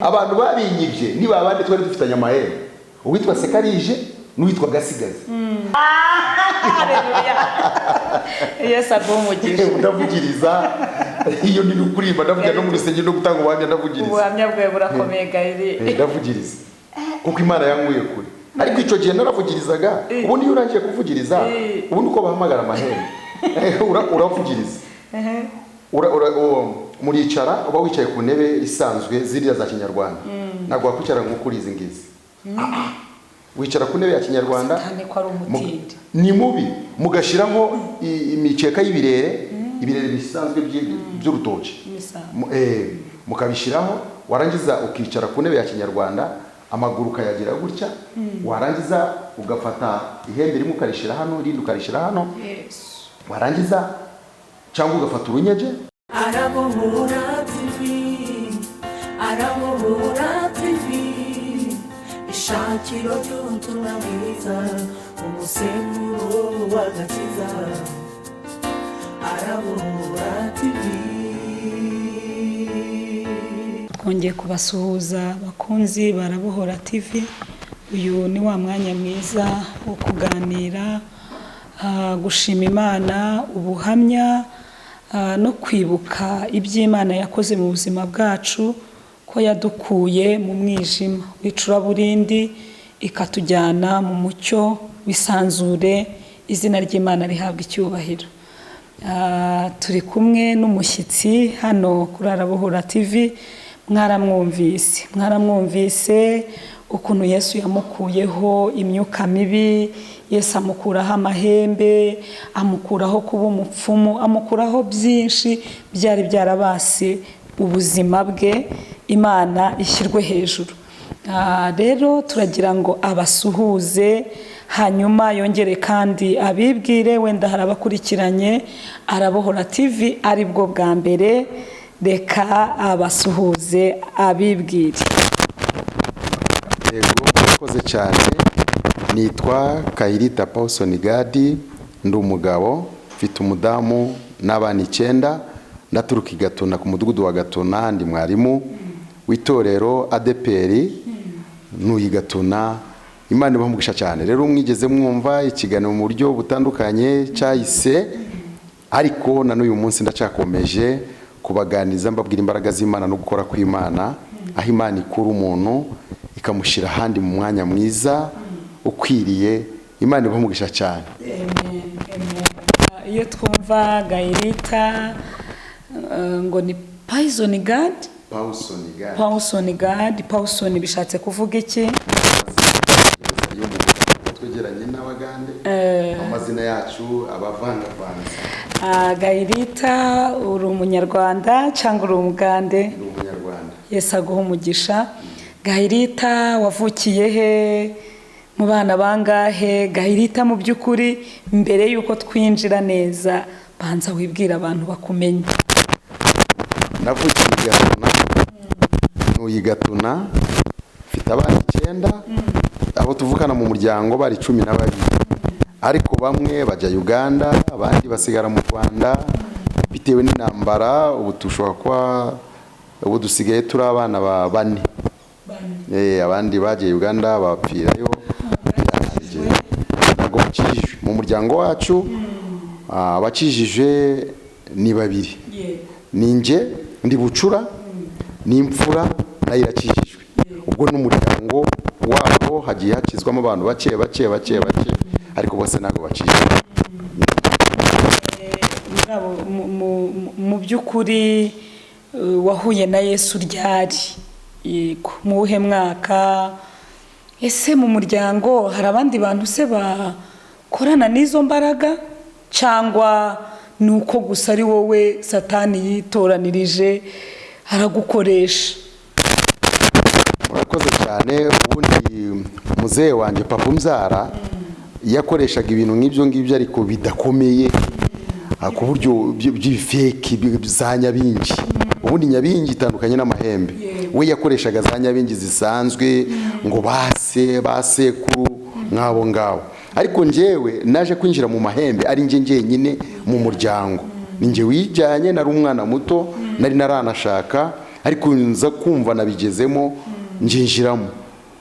Abantu babinyibye ni babandi twari dufitanye amahembe, uwitwa Sekarije n'uwitwa Gasigazi. Haleluya, Yesu aguhe umugisha. Ndavugiriza iyo ndi kuririmba, ndavugira no mu rusengero no gutanga ubuhamya, ndavugiriza. Ubuhamya bwawe burakomeye, Gahiri. Ndavugiriza kuko Imana yankuye kure, ariko icyo gihe naravugirizaga. Ubundi iyo urangije kuvugiriza, ubundi uko bahamagara amahembe, uravugiriza. Muricara, uba wicaye ku ntebe isanzwe ziriya za kinyarwanda. Ntabwo wakwicara nk'uko uri izi ngizi. Ah, ah. Wicara ku ntebe ya kinyarwanda. Satani ko ari umutindi. Ni mubi. Mugashyiramo imikeka y'ibirere, ibirere bisanzwe by'urutoki. Imisambi. Mukabishyiraho, warangiza ukicara ku ntebe ya kinyarwanda, amaguru ukayagira gutya, warangiza ugafata ihembe rimwe ukarishyira hano, irindi ukarishyira hano. Yesu. Warangiza cyangwa ugafata urunyeje. Arabohora TV, Arabohora TV, ishakiro ry'ubutumwa bwiza, umusemburo w'agakiza, Arabohora TV. Twongeye kubasuhuza, bakunzi Barabohora TV. Uyu ni wa mwanya mwiza wo kuganira, gushima Imana, ubuhamya, no kwibuka iby'Imana yakoze mu buzima bwacu, ko yadukuye mu mwijima w'icuraburindi ikatujyana mu mucyo w'isanzure. Izina ry'Imana rihabwa icyubahiro. Turi kumwe n'umushyitsi hano kuri Arabohora TV. Mwaramwumvise, mwaramwumvise ukuntu Yesu yamukuyeho imyuka mibi, Yesu amukuraho amahembe, amukuraho kuba umupfumu, amukuraho byinshi byari byarabase ubuzima bwe. Imana ishyirwe hejuru. Rero turagira ngo abasuhuze, hanyuma yongere kandi abibwire. Wenda hari abakurikiranye Arabohora TV ari bwo bwa mbere. Reka abasuhuze, abibwire. Yego, murakoze cyane. Nitwa Kayirita Paulson Gadi, ndi umugabo, mfite umudamu n'abana icyenda. Ndaturuka i Gatuna, ku mudugudu wa Gatuna. Ndi mwarimu w'itorero ADEPR, ntuye i Gatuna. Imana ibaha umugisha cyane. Rero mwigeze mwumva ikiganiro mu buryo butandukanye cyahise, ariko na n'uyu munsi ndacyakomeje kubaganiriza, mbabwira imbaraga z'Imana no gukora kw'Imana, aho Imana ikura umuntu ikamushyira ahandi mu mwanya mwiza ukwiriye. Imana ibaha umugisha cyane. Amen, amen. Iyo twumva Gayirita, ngo ni Poison Gad. Pawuson Gad. Pawuson Gad. Pawuson bishatse kuvuga iki? Twegeranye n'Abagande, amazina yacu abavangavanze. Gayirita, uri Umunyarwanda cyangwa uri Umugande? Ni Umunyarwanda. Yesu aguha umugisha. Gahirita, wavukiye he? Mu bana bangahe? Gahirita, mu by'ukuri mbere y'uko twinjira neza, banza wibwire abantu bakumenye. Navukiye i Gatuna, ntuye i Gatuna, mfite abana icyenda. Abo tuvukana mu muryango bari 12, ariko bamwe bajya Uganda, abandi basigara mu Rwanda bitewe n'intambara. Ubu dushobora kuba, ubu dusigaye turi abana ba bane. Abandi bagiye Uganda bapfirayo. Ntabwo bakijijwe mu muryango wacu. Abakijijwe ni babiri, ni njye ndi bucura, ni imfura, nayo irakijijwe. Ubwo n'umuryango wabo hagiye hakizwamo abantu bake bake bake bake, ariko bose ntabwo bakijijwe. Muri abo, mu by'ukuri, wahuye na Yesu ryari? Yego, mu wuhe mwaka? Ese mu muryango hari abandi bantu se bakorana n'izo mbaraga, cyangwa ni uko gusa ari wowe Satani yitoranirije aragukoresha? Murakoze cyane. Ubundi muzehe wanjye, papa umbyara, yakoreshaga ibintu nk'ibyo ngibyo ariko bidakomeye, ku buryo by'ibifeki za nyabingi. Ubundi nyabingi itandukanye n'amahembe. We yakoreshaga za nyabingi zisanzwe, ngo base basekuru nk'abo ngabo. Ariko njyewe naje kwinjira mu mahembe ari njye njyenyine mu muryango, ni njye wijyanye. Nari umwana muto, nari naranashaka. Ariko nza kumva nabigezemo, njinjiramo.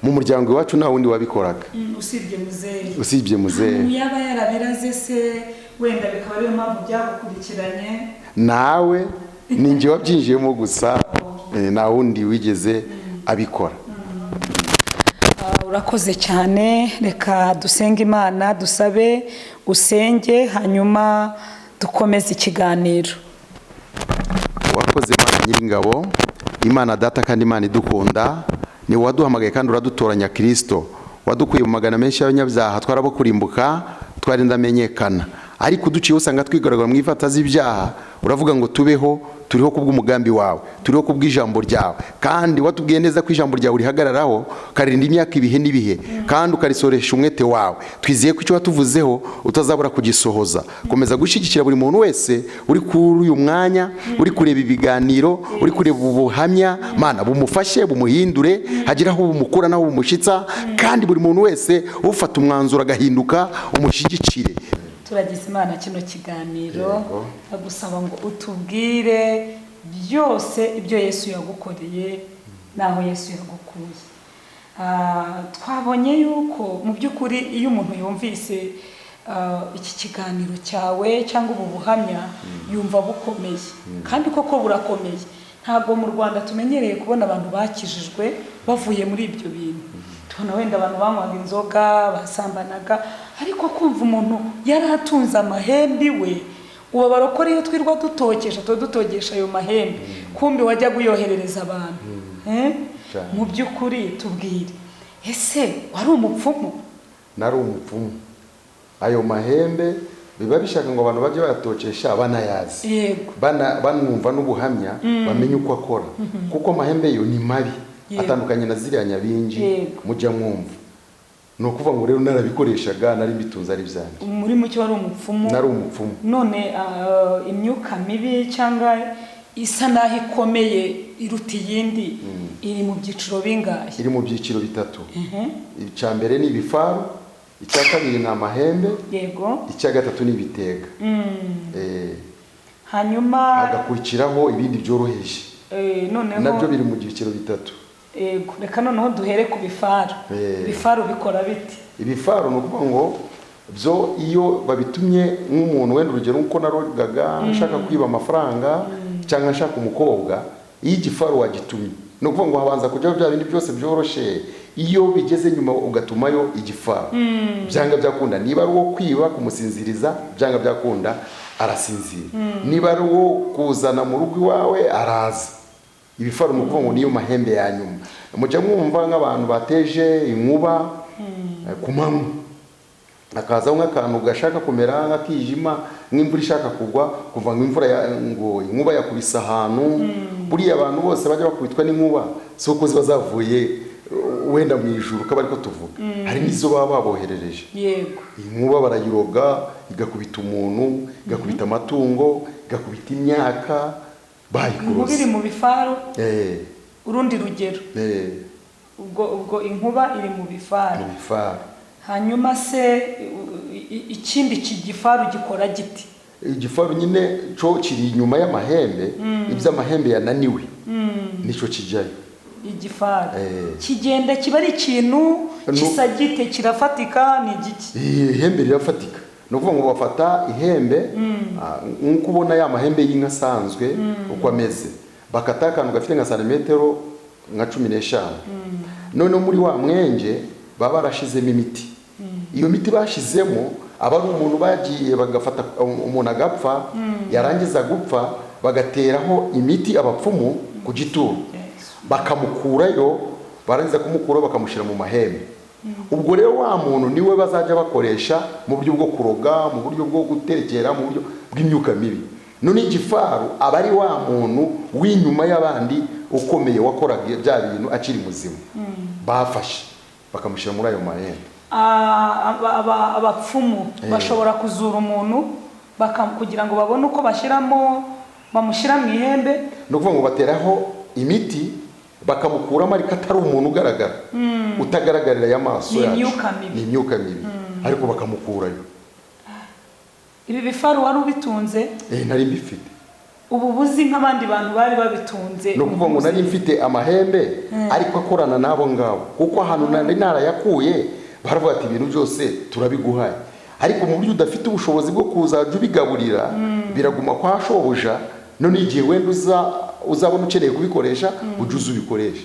Mu muryango iwacu nta wundi wabikoraga. Usibye muzehe. Usibye muzehe. Umuntu yaba yarabiraze se, wenda bikaba ariyo mpamvu byagukurikiranye? Nawe ni njye wabyinjiyemo gusa, nta wundi wigeze abikora. Urakoze cyane. Reka dusenge Imana, dusabe usenge, hanyuma dukomeze ikiganiro. Wakoze Imana Nyiringabo, Imana Data kandi Imana idukunda, ni waduhamagaye kandi uradutoranya. Kirisito wadukuye mu magana menshi y'abanyabyaha, twarabakurimbuka, twari ndamenyekana, ariko uduciye usanga twigaragara mu ifata z'ibyaha. Uravuga ngo tubeho, turiho kubw'umugambi wawe, turiho kubw'ijambo ryawe, kandi watubwiye neza ko ijambo ryawe urihagararaho, ukarinda imyaka, ibihe n'ibihe, kandi ukarisoresha umwete wawe. Twizeye ko icyo watuvuzeho utazabura kugisohoza. Komeza gushyigikira buri muntu wese uri kuri uyu mwanya, uri kureba ibiganiro, uri kureba ubuhamya. Mana, bumufashe, bumuhindure, hagire aho bumukura n'aho bumushyitsa, kandi buri muntu wese ufata umwanzuro agahinduka, umushyigikire. Turagize Imana kino kiganiro. Yego. Ndagusaba ngo utubwire byose ibyo Yesu yagukoreye n'aho Yesu yagukuye. Twabonye yuko mu by'ukuri iyo umuntu yumvise iki kiganiro cyawe cyangwa ubu buhamya, yumva bukomeye, kandi koko burakomeye. Ntabwo mu Rwanda tumenyereye kubona abantu bakijijwe bavuye muri ibyo bintu. Tubona wenda abantu banywaga inzoga, basambanaga, ariko kumva umuntu yari atunze amahembe iwe. Ubu abarokore iyo twirwa dutokesha, tuba dutogesha ayo mahembe, kumbi wajyaga uyoherereza abantu. Eh? Cyane. Mu by'ukuri tubwire, ese wari umupfumu? Nari umupfumu. Ayo mahembe biba bishaka ngo abantu bajye bayatokesha banayazi, banumva n'ubuhamya, bamenye uko akora, kuko amahembe yo ni mabi, atandukanye na ziriya nyabingi mujya mwumva. Ni ukuvuga ngo rero narabikoreshaga, nari mbitunze, ari ibyanjye. Muri mucyo wari umupfumu? Nari umupfumu. None imyuka mibi cyangwa isa n'aho ikomeye iruta iyindi iri mu byiciro bingahe? Iri mu byiciro bitatu. Icya mbere ni ibifaru, icya kabiri ni amahembe, icya gatatu ni ibitega. Hanyuma hagakurikiraho ibindi byoroheje, noneho nabyo biri mu byiciro bitatu. Yego, reka noneho duhere ku bifaru. Ibifaru bikora bite? Ibifaru ni ukuvuga ngo byo iyo babitumye nk'umuntu, wenda urugero nk'uko narogaga nshaka kwiba amafaranga cyangwa nshaka umukobwa, iyo igifaru wagitumye, ni ukuvuga ngo habanza kujyaho bya bindi byose byoroshe. Iyo bigeze nyuma ugatumayo igifaru, byanga byakunda, niba ari uwo kwiba, kumusinziriza, byanga byakunda arasinzira. Niba ari uwo kuzana mu rugo iwawe, araza. Ibifaru ni ukuvuga ngo niyo mahembe ya nyuma. Mujya mwumva nk'abantu bateje inkuba ku manywa, hakazaho nk'akantu gashaka kumera nk'akijima, nk'imvura ishaka kugwa, kuva ngo imvura ngo inkuba yakubise ahantu. Buriya abantu bose bajya bakubitwa n'inkuba si uko ziba zavuye wenda mu ijuru, kaba ariko tuvuga, hari n'izo baba baboherereje. Inkuba barayiroga igakubita umuntu, igakubita amatungo, igakubita imyaka, Inkuba bayikuroze. iri mu bifaru? Urundi rugero. Ubwo inkuba iri mu bifaru. Mu bifaru. Hanyuma se ikindi kigifaru gikora giti? Igifaru nyine cyo kiri inyuma y'amahembe. Ibyo amahembe yananiwe nicyo kijyayo. Igifaru kigenda kiba ari ikintu gisa gite? Kirafatika? Ni igiki? Ihembe rirafatika. Ni ukuvuga ngo bafata ihembe, nk'uko ubona ya mahembe y'inka asanzwe uko ameze, bakata akantu gafite nka santimetero nka 15. Noneho muri wa mwenge baba barashizemo imiti. Iyo miti bashizemo, aba ari umuntu bagiye bagafata umuntu agapfa, yarangiza gupfa bagateraho imiti abapfumu ku gituro, bakamukurayo, barangiza kumukurayo bakamushyira mu mahembe. Ubwo rero wa muntu niwe bazajya bakoresha mu buryo bwo kuroga, mu buryo bwo guterekera, mu buryo bw'imyuka mibi. None igifaru aba ari wa muntu w'inyuma y'abandi ukomeye, wakoraga bya bintu akiri muzima, bafashe bakamushyira muri ayo mahembe. Abapfumu bashobora kuzura umuntu kugira ngo babone uko bamushyira mu ihembe? Ni ukuvuga ngo bateraho imiti bakamukuramo, ariko atari umuntu ugaragara, utagaragarira y'amaso Ni yacu. imyuka mibi. Ni imyuka mibi, ariko bakamukurayo. Ibi bifaru wari ubitunze? Nari mbifite. Ubu buzi nk'abandi bantu bari babitunze. Ni ukuvuga ngo nari mfite amahembe ariko akorana n'abo ngabo, kuko ahantu nari narayakuye baravuga ati ibintu byose turabiguhaye, ariko mu buryo udafite ubushobozi bwo kuzajya ubigaburira, biraguma kwa shobuja. None igihe wenda uzabona ukeneye kubikoresha, ujye uza ubikoresha.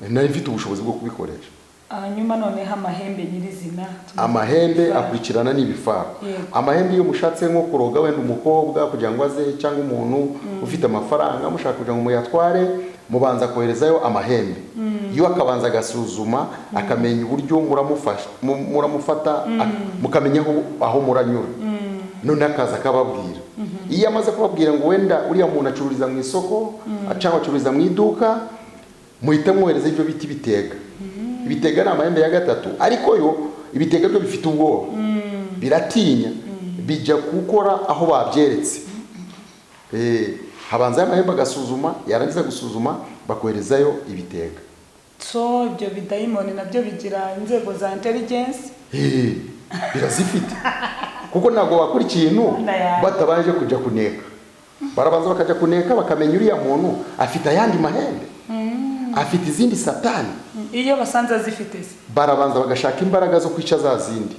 Nari mfite ubushobozi bwo kubikoresha. Hanyuma noneho amahembe nyirizina? Amahembe akurikirana n'ibifaro. Amahembe, iyo mushatse nko kuroga wenda umukobwa kugira ngo aze, cyangwa umuntu ufite amafaranga mushaka kugira ngo muyatware, mubanza koherezayo amahembe. Iyo akabanza agasuzuma, akamenya uburyo muramufata, mukamenya aho muranyura, none akaza akababwira. Iyo amaze kubabwira ngo wenda uriya muntu acururiza mu isoko cyangwa acururiza mu iduka, muhita mwohereza ibyo bita ibitega. Ibitega ni amahembe ya gatatu, ariko yo ibitega byo bifite ubwoba, biratinya, bijya gukora aho babyeretse. Habanza amahembe agasuzuma, yarangiza gusuzuma bakoherezayo ibitega. So ibyo bidayimoni nabyo bigira inzego za intelligence? Birazifite, kuko ntabwo bakora ikintu Mana yanjye. batabanje kujya kuneka. Barabanza bakajya kuneka, bakamenya uriya muntu afite ayandi mahembe, afite izindi satani. Iyo basanze azifite se? Barabanza bagashaka imbaraga zo kwica za zindi.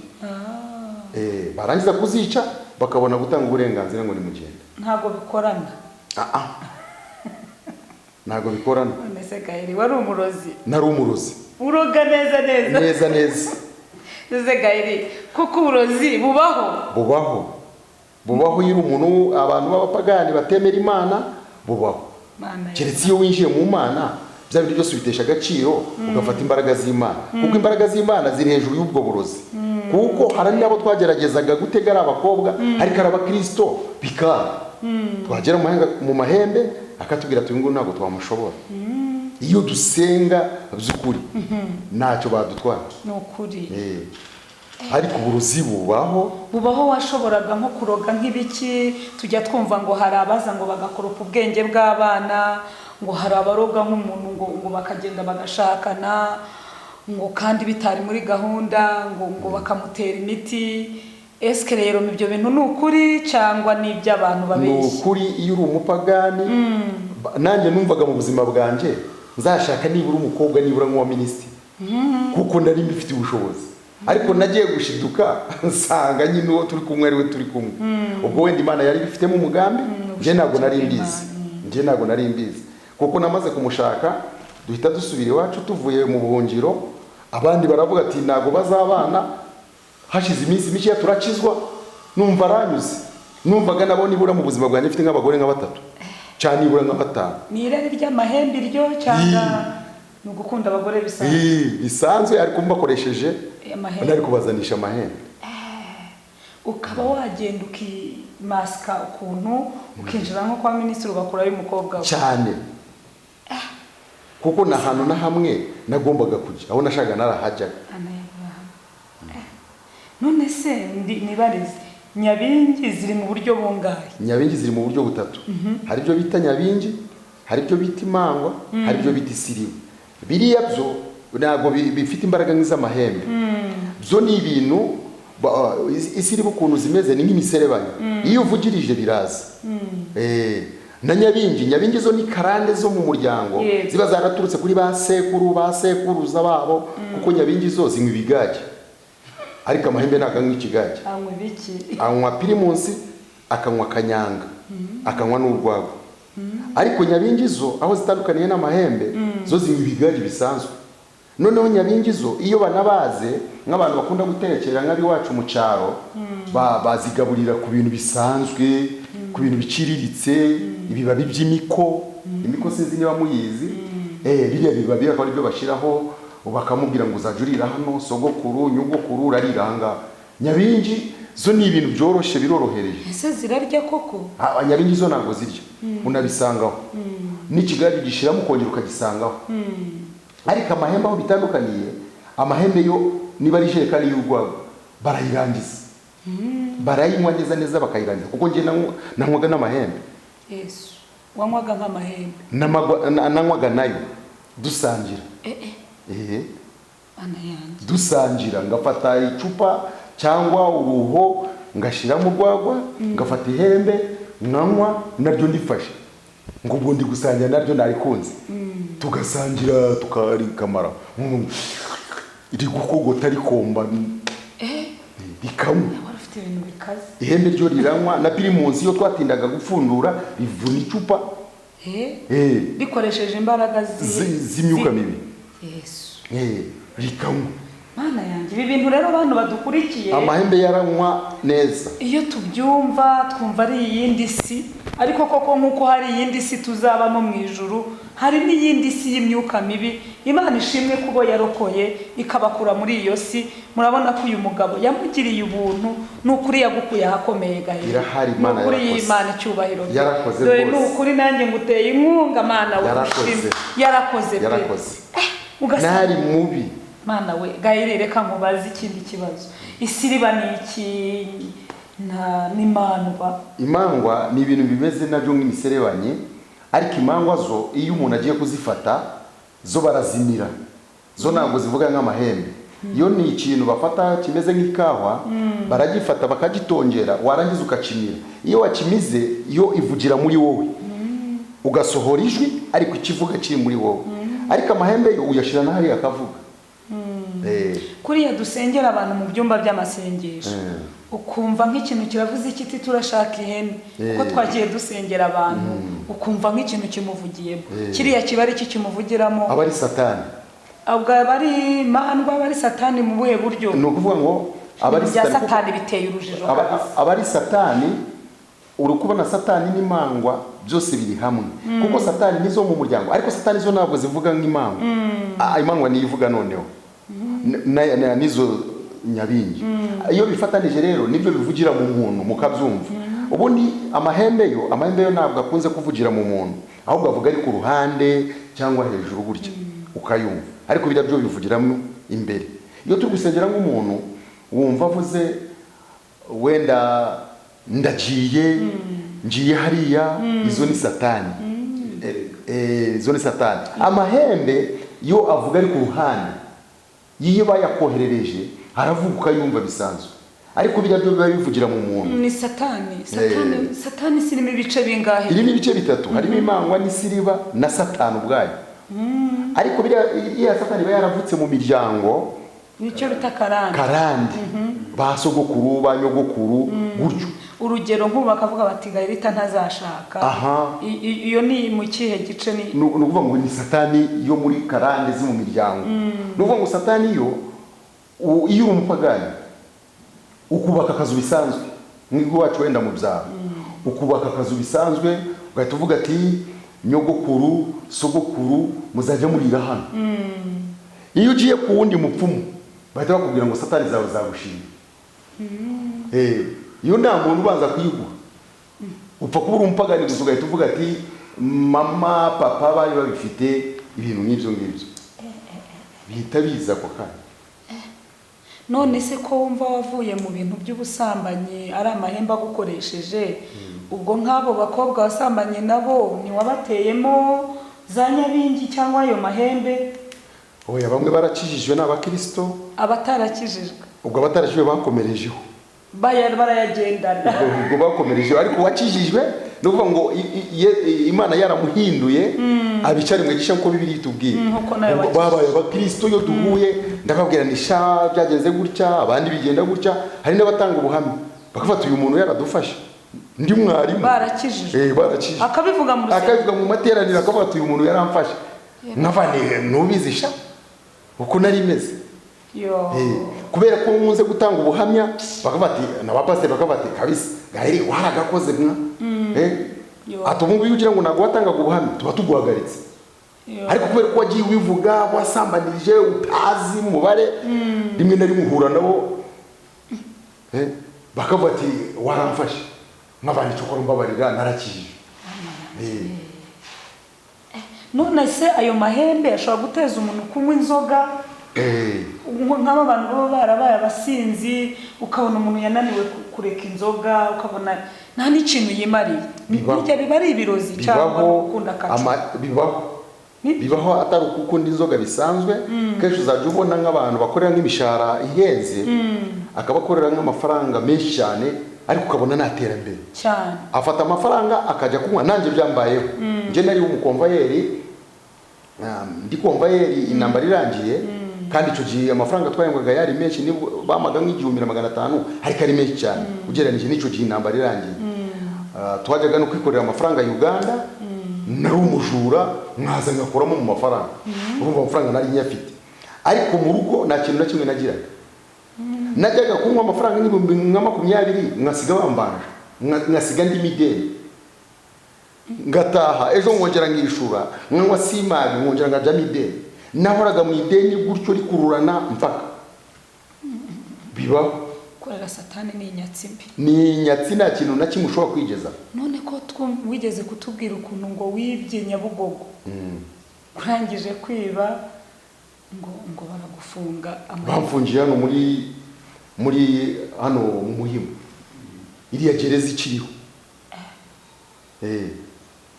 Barangiza kuzica, bakabona gutanga uburenganzira ngo nimugende. Ntabwo bikorana? Ah, ah. Ntabwo bikorana. None se Gaheri, wari umurozi? Nari umurozi. Uroga neza neza? Neza neza. Neze Gaheri, kuko uburozi bubaho? Bubaho, bubaho. Iyo uri umuntu, abantu b'abapagani batemera Imana, bubaho. Mana ya- Keretse iyo winjiye mu Mana, bya bintu byose ubitesha agaciro, ugafata imbaraga z'Imana, kuko imbaraga z'Imana ziri hejuru y'ubwo burozi. Kuko hari n'abo twageragezaga gutega ari abakobwa, ariko ari abakirisito, bikanga. Twagera mu mahembe akatubwira ati uyu nguyu ntabwo twamushobora. Iyo dusenga by'ukuri, ntacyo badutwara. Ni ukuri. Ariko uburozi bubaho. Bubaho. Washoboraga nko kuroga nk'ibiki? Tujya twumva ngo hari abaza ngo bagakoropa ubwenge bw'abana, ngo hari abaroga nk'umuntu ngo bakagenda bagashakana, ngo kandi bitari muri gahunda, ngo bakamutera imiti. Esike rero ibyo bintu ni ukuri cyangwa ni iby'abantu Ni babeshya? ukuri. Iyo uri umupagani, nanjye numvaga mu buzima bwanjye nzashaka nibura umukobwa nibura nk'uwa minisitiri, kuko nari mbifitiye ubushobozi. Ariko nagiye gushiduka nsanga nyine uwo turi kumwe ari we turi kumwe. Ubwo wenda Imana yari ibifitemo umugambi, njye ntabwo nari mbizi. Njye ntabwo nari mbizi, kuko namaze kumushaka duhita dusubira iwacu tuvuye mu buhungiro. Abandi baravuga ati ntabwo bazabana. Hashize iminsi mikeya turakizwa, numva aranyuze. Numvaga nabo nibura mu buzima bwanjye mfite nk'abagore nka batatu cyane, nibura nka batanu. Ni irari ry'amahembe iryo, cyangwa ni ugukunda abagore bisanzwe? Bisanzwe, ariko mbakoresheje Amahembe. nari kubazanisha amahembe. Ukaba wagenda ukimasika ukuntu, ukinjira nko kwa minisitiri, ugakurayo umukobwa we? Cyane, kuko na hantu na hamwe nagombaga kujya, aho nashakaga narahajyaga. Ana ya Aburahamu. None se nibarize, nyabingi ziri mu buryo bungahe? Nyabingi ziri mu buryo butatu. Hari ibyo bita nyabingi, hari ibyo bita imangwa, hari ibyo bita isirimu. Biriya byo ntabwo bifite imbaraga nk'iz'amahembe. Byo ni ibintu isirimu ukuntu zimeze ni nk'imiserebanya, iyo uvugirije biraza. Na nyabingi, nyabingi zo ni karande zo mu muryango, ziba zaraturutse kuri ba sekuru, ba sekuruza babo, kuko nyabingi zo zinywa ibigage, ariko amahembe ntabwo anywa ikigage. Anywa ibiki? Anywa Primus, akanywa kanyanga, akanywa n'urwagwa. Ariko nyabingi zo, aho zitandukaniye n'amahembe, zo zinywa ibigage bisanzwe. Noneho nyabingi zo, iyo banabaze nk'abantu bakunda guterekera nk'abiwacu mu cyaro, bazigaburira ku bintu bisanzwe, ku bintu biciriritse, ibibabi by'imiko. Imiko sinzi niba muyizi. Biriya bibabi akaba aribyo bashyiraho, bakamubwira ngo uzajya urira hano, sogokuru, nyogokuru, urarira ahangaha. Nyabingi zo ni ibintu byoroshye, birorohereje. Ese zirarya koko? Ah, nyabingi zo ntabwo zirya. Unabisangaho n'ikigage ugishyiramo, ukongera ukagisangaho. Ariko amahembe, aho bitandukaniye, amahembe yo niba ari ijerekani y'urwagwa barayirangiza, barayinywa neza neza bakayirangiza, kuko njye nanywaga n'amahembe. Yesu, wanywaga nk'amahembe? Nanywaga nayo dusangira. Eh eh. Ehe. Ana yanjye. Dusangira, ngafata icupa cyangwa uruho, ngashyiramo urwagwa, ngafata ihembe. Nkanywa naryo ndifashe, ngo ubwo ndi gusangira naryo, narikunze, tugasangira tukarikamara. Rigukogota, rikomba, rikanywa. Wari ufite ibintu bikaze. Ihembe ryo riranywa na Primus. Iyo twatindaga gupfundura, rivuna icupa. Rikoresheje imbaraga z'imyuka mibi. Yesu. Rikanywa. Mana yanjye, ibi bintu rero, abantu badukurikiye, Amahembe yaranywa neza. iyo tubyumva twumva ari iyindi si, ariko koko nk'uko hari iyindi si tuzabamo mu ijuru, hari n'iyindi si y'imyuka mibi. Imana ishimwe kubo yarokoye ikabakura muri iyo si. Murabona ko uyu mugabo yamugiriye ubuntu. Ni ukuri yagukuye ahakomeye, gahera. Irahari, Imana Ni ukuri. yarakoze. Imana icyubahiro. Yarakoze Dore rwose. ni ukuri, nanjye nguteye inkunga, Mana we. Yarakoze. Ushimwe. Yarakoze pe. Yarakoze. Ugasanga Nari mubi. Mana we! Gahiri, reka nkubaze ikindi kibazo. Isiriba ni iki na n'imandwa? Imangwa ni ibintu bimeze nabyo nk'imiserebanye, ariko imangwa zo iyo umuntu agiye kuzifata zo barazimira. Zo ntabwo zivuga nk'amahembe. Iyo ni ikintu bafata kimeze nk'ikawa, baragifata bakagitongera, warangiza ukakimira. Iyo wakimize, yo ivugira muri wowe, ugasohora ijwi, ariko ikivuga kiri muri wowe. Ariko amahembe yo uyashyira na hariya akavuga. Kuriya dusengera abantu mu byumba by'amasengesho, ukumva nk'ikintu kiravuze ikiti: "Turashaka ihene," kuko twagiye dusengera abantu, ukumva nk'ikintu kimuvugiyemo. Kiriya kiba ari cyo kimuvugiramo? Aba ari Satani. Ubwo aba ari imandwa, aba ari Satani mu buhe buryo? Ni ukuvuga ngo aba ari Ibintu bya Satani kuko Satani biteye urujijo kabisa. Aba ari Satani. Uri kubona Satani n'imangwa byose biri hamwe, kuko Satani nizo mu muryango, ariko Satani zo ntabwo zivuga nk'imangwa. Imangwa niyo ivuga. Noneho nizo nyabingi iyo bifatanije rero nibyo bivugira mu muntu mukabyumva. Ubundi amahembe yo ntabwo akunze kuvugira mu muntu, ahubwo avuga ari ku ruhande cyangwa hejuru gutya ukayumva, ariko biriya byo bivugiramo imbere. Iyo turi gusengera nk'umuntu, wumva avuze wenda ndagiye, ngiye hariya, izo ni Satani. Izo ni Satani. Amahembe yo avuga ari ku ruhande, iyo bayakoherereje aravuga ukayumva bisanzwe, ariko biriya byo biba bivugira mu muntu. Ni Satani. Satani, Satani si irimo ibice bingahe? Irimo ibice bitatu: harimo imangwa n'isiriba na Satani ubwayo. Ariko biriya, iya Satani iba yaravutse mu miryango. Nicyo bita karande. Karande, ba sogokuru, ba nyogokuru, gutyo. Urugero nk'ubu bakavuga bati: "Gahirita ntazashaka." Iyo ni mu kihe gice ni? Ni ukuvuga ngo ni Satani yo muri karande zo mu miryango. Ni ukuvuga ngo Satani yo iyo uri umupagani ukubaka akazu bisanzwe nk'iwacu wenda mu byaro, ukubaka akazu bisanzwe, ugahita uvuga ati: "Nyogokuru, sogokuru, muzajya murira hano." Iyo ugiye ku wundi mupfumu, bahita bakubwira ngo Satani zawe zagushima. Iyo nta muntu ubanza kuyiguha, upfa kuba uri umupagani gusa, ugahita uvuga ati: "Mama, papa bari babifite." Ibintu nk'ibyo ngibyo bihita biza ako kanya. None se ko wumva wavuye mu bintu by'ubusambanyi ari amahembe agukoresheje, ubwo nk'abo bakobwa wasambanye nabo ntiwabateyemo za nyabingi cyangwa ayo mahembe? Oya, bamwe barakijijwe, ni abakirisito. Abatarakijijwe? Ubwo abatarashyizwe bakomerejeho. Barayagendana. Ubwo bakomerejeho, ariko uwakijijwe ni ukuvuga ngo Imana yaramuhinduye abicare mwigisha nkuko Bibiliya itubwiye. Nkuko nawe Ubwo wakijijwe. babaye abakirisito. Iyo duhuye ndababwira ni sha byagenze gutya, abandi bigenda gutya. Hari n'abatanga ubuhamya bakafata: "Uyu muntu yaradufashe, ndi mwarimu." Barakijijwe? Barakijijwe. Akabivuga mu rusengero? Akabivuga mu materaniro, akavuga ati: "Uyu muntu yaramfashe." Nkavane ntubizi sha uko nari meze. Yo. Kubera ko nkunze gutanga ubuhamya, bakavuga ati, n'abapasiteri bakavuga ati: "Kabisa Gaheri waragakoze mwa." Yo. Ati: "Ubu ngubu iyo ugira ngo ntabwo watangaga ubuhamya, tuba tuguhagaritse." Yo. Ariko kubera ko wagiye ubivuga, wasambanirije utazi umubare, rimwe na rimwe uhura nabo, bakavuga ati: "Waramfashe." Nk'abandi cyo mbabarira, narakijije. None se ayo mahembe ashobora guteza umuntu kunywa inzoga? Nk'aba bantu baba barabaye abasinzi, ukabona umuntu yananiwe kureka inzoga, ukabona nta n'ikintu yimariye. Bibaho. Burya biba ari ibirozi cyangwa Bibaho. gukunda akacu? Bibaho. Bibaho atari ukukunda inzoga bisanzwe. Kenshi uzajya ubona nk'abantu bakorera nk'imishahara ihenze, akabakorera nk'amafaranga menshi cyane. Ariko ukabona nta terambere. Cyane. Afata amafaranga akajya kunywa. Nanjye byambayeho, njye nari umukomvayeri, ndi komvayeri intambara irangiye, kandi icyo gihe amafaranga twahembwaga yari menshi, nibwo bamaga nka 1500, ariko ari menshi cyane ugereranyije n'icyo gihe intambara irangiye. Twajyaga no kwikorera amafaranga ya Uganda, nari umujura, nkaza ngakuramo mu mafaranga. Urumva amafaranga nari nyafite, ariko mu rugo nta kintu na kimwe nagiraga. Najyaga kunywa amafaranga nka 20,000, nkasiga bambanje, nkasiga ndi mideni, ngataha ejo nkongera nkishura, nkanywa simari, nkongera nkajyamo ideni. Nahoraga mu ideni gutyo rikururana mpaka bibaho. Korera Satani ni inyatsi mbi. Ni inyatsi, nta kintu na kimwe ushobora kwigeza. None ko wigeze kutubwira ukuntu ngo wibye Nyabugogo, urangije kwiba ngo baragufunga Bamfungiye hano muri hano mu Muhima, iriya gereza ikiriho.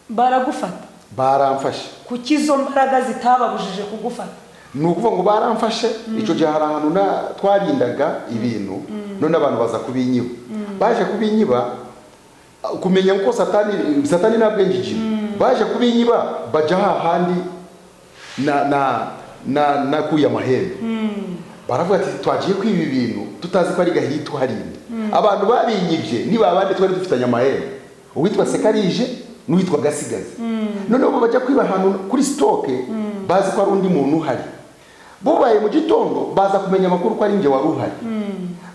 Baragufata? Baramfashe. Kuki izo mbaraga zitababujije kugufata? Ni ukuvuga ngo baramfashe icyo gihe hari ahantu twarindaga ibintu, none abantu baza kubinyiba. Baje kubinyiba, kumenya ko Satani nta bwenge igira, baje kubinyiba bajya hahandi na na na nakuye amahembe. Baravuga ati twagiye kwiba ibintu tutazi ko ari gahiri tuharinda. Abantu babinyibye ni babandi twari dufitanye amahembe, uwitwa Sekarije n'uwitwa Gasigazi. Noneho bo bajya kwiba ahantu kuri stock bazi ko ari undi muntu uhari. Bubaye mu gitondo baza kumenya amakuru ko ari njye wari uhari.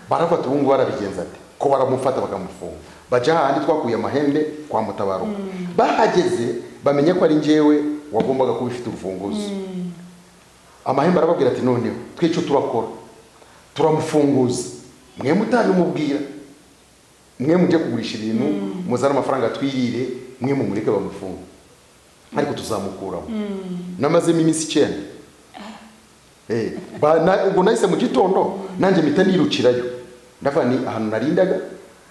Barafata, ubu ngubu barabigenza ati ko baramufata bakamufunga. Bajya hahandi twakuye amahembe kwa Mutabaruka, bahageze bamenya ko ari njyewe wagombaga kuba ufite urufunguzo. Amahembe arababwira ati noneho twe icyo turakora, turamufunguza, mwe mutabimubwira, mwe mujye kugurisha ibintu muzane amafaranga twirire, mwe mumureke bamufunga, ariko tuzamukuramo. Namazemo iminsi 9. Ubwo nahise mu gitondo nanjye mpita nirukirayo, ndavuga ni ahantu narindaga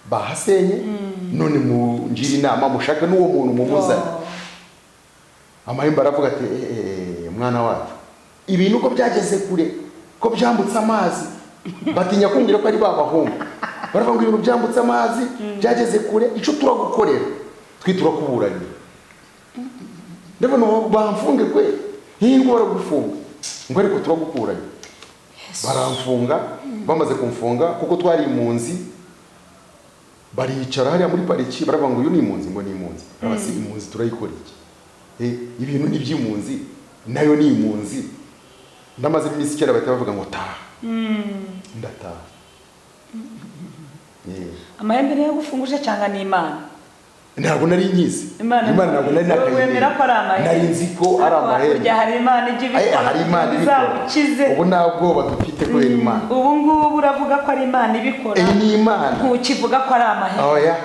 bahasenye, none mungire inama mushake n'uwo muntu mumuzane. Amahembe aravuga ati mwana wacu, ibintu ko byageze kure, ko byambutse amazi. Batinya kumbwira ko ari ba bahungu. Baravuga ngo ibintu byambutse amazi, byageze kure, icyo turagukorera twe turakuburanye. Ndabona bamfunge kwe hingo, baragufunga ngo ariko turagukuranye. Baramfunga. Bamaze kumfunga, kuko twari impunzi, baricara hariya muri pariki baravuga ngo uyu ni impunzi, ngo ni impunzi. Basi impunzi turayikora iki? Ibintu ni iby'impunzi, nayo ni impunzi. Ndamaze iminsi 9 bahita bavuga ngo taha. Ndataha. Amahembe niyo yagufunguje cyangwa ni Imana? Ntabwo nari nyizi Imana. Imana ntabwo nari Wowe wemera ko ari amahembe? Nari nzi ko ari amahembe. Burya hari Imana ijya ibikora. Hari Imana ibikora. Izagukize. Ubu nta bwoba dufite kubera Imana. Ubu ngubu uravuga ko ari Imana ibikora? Ni Imana. Ntukivuga ko ari amahembe? Oya.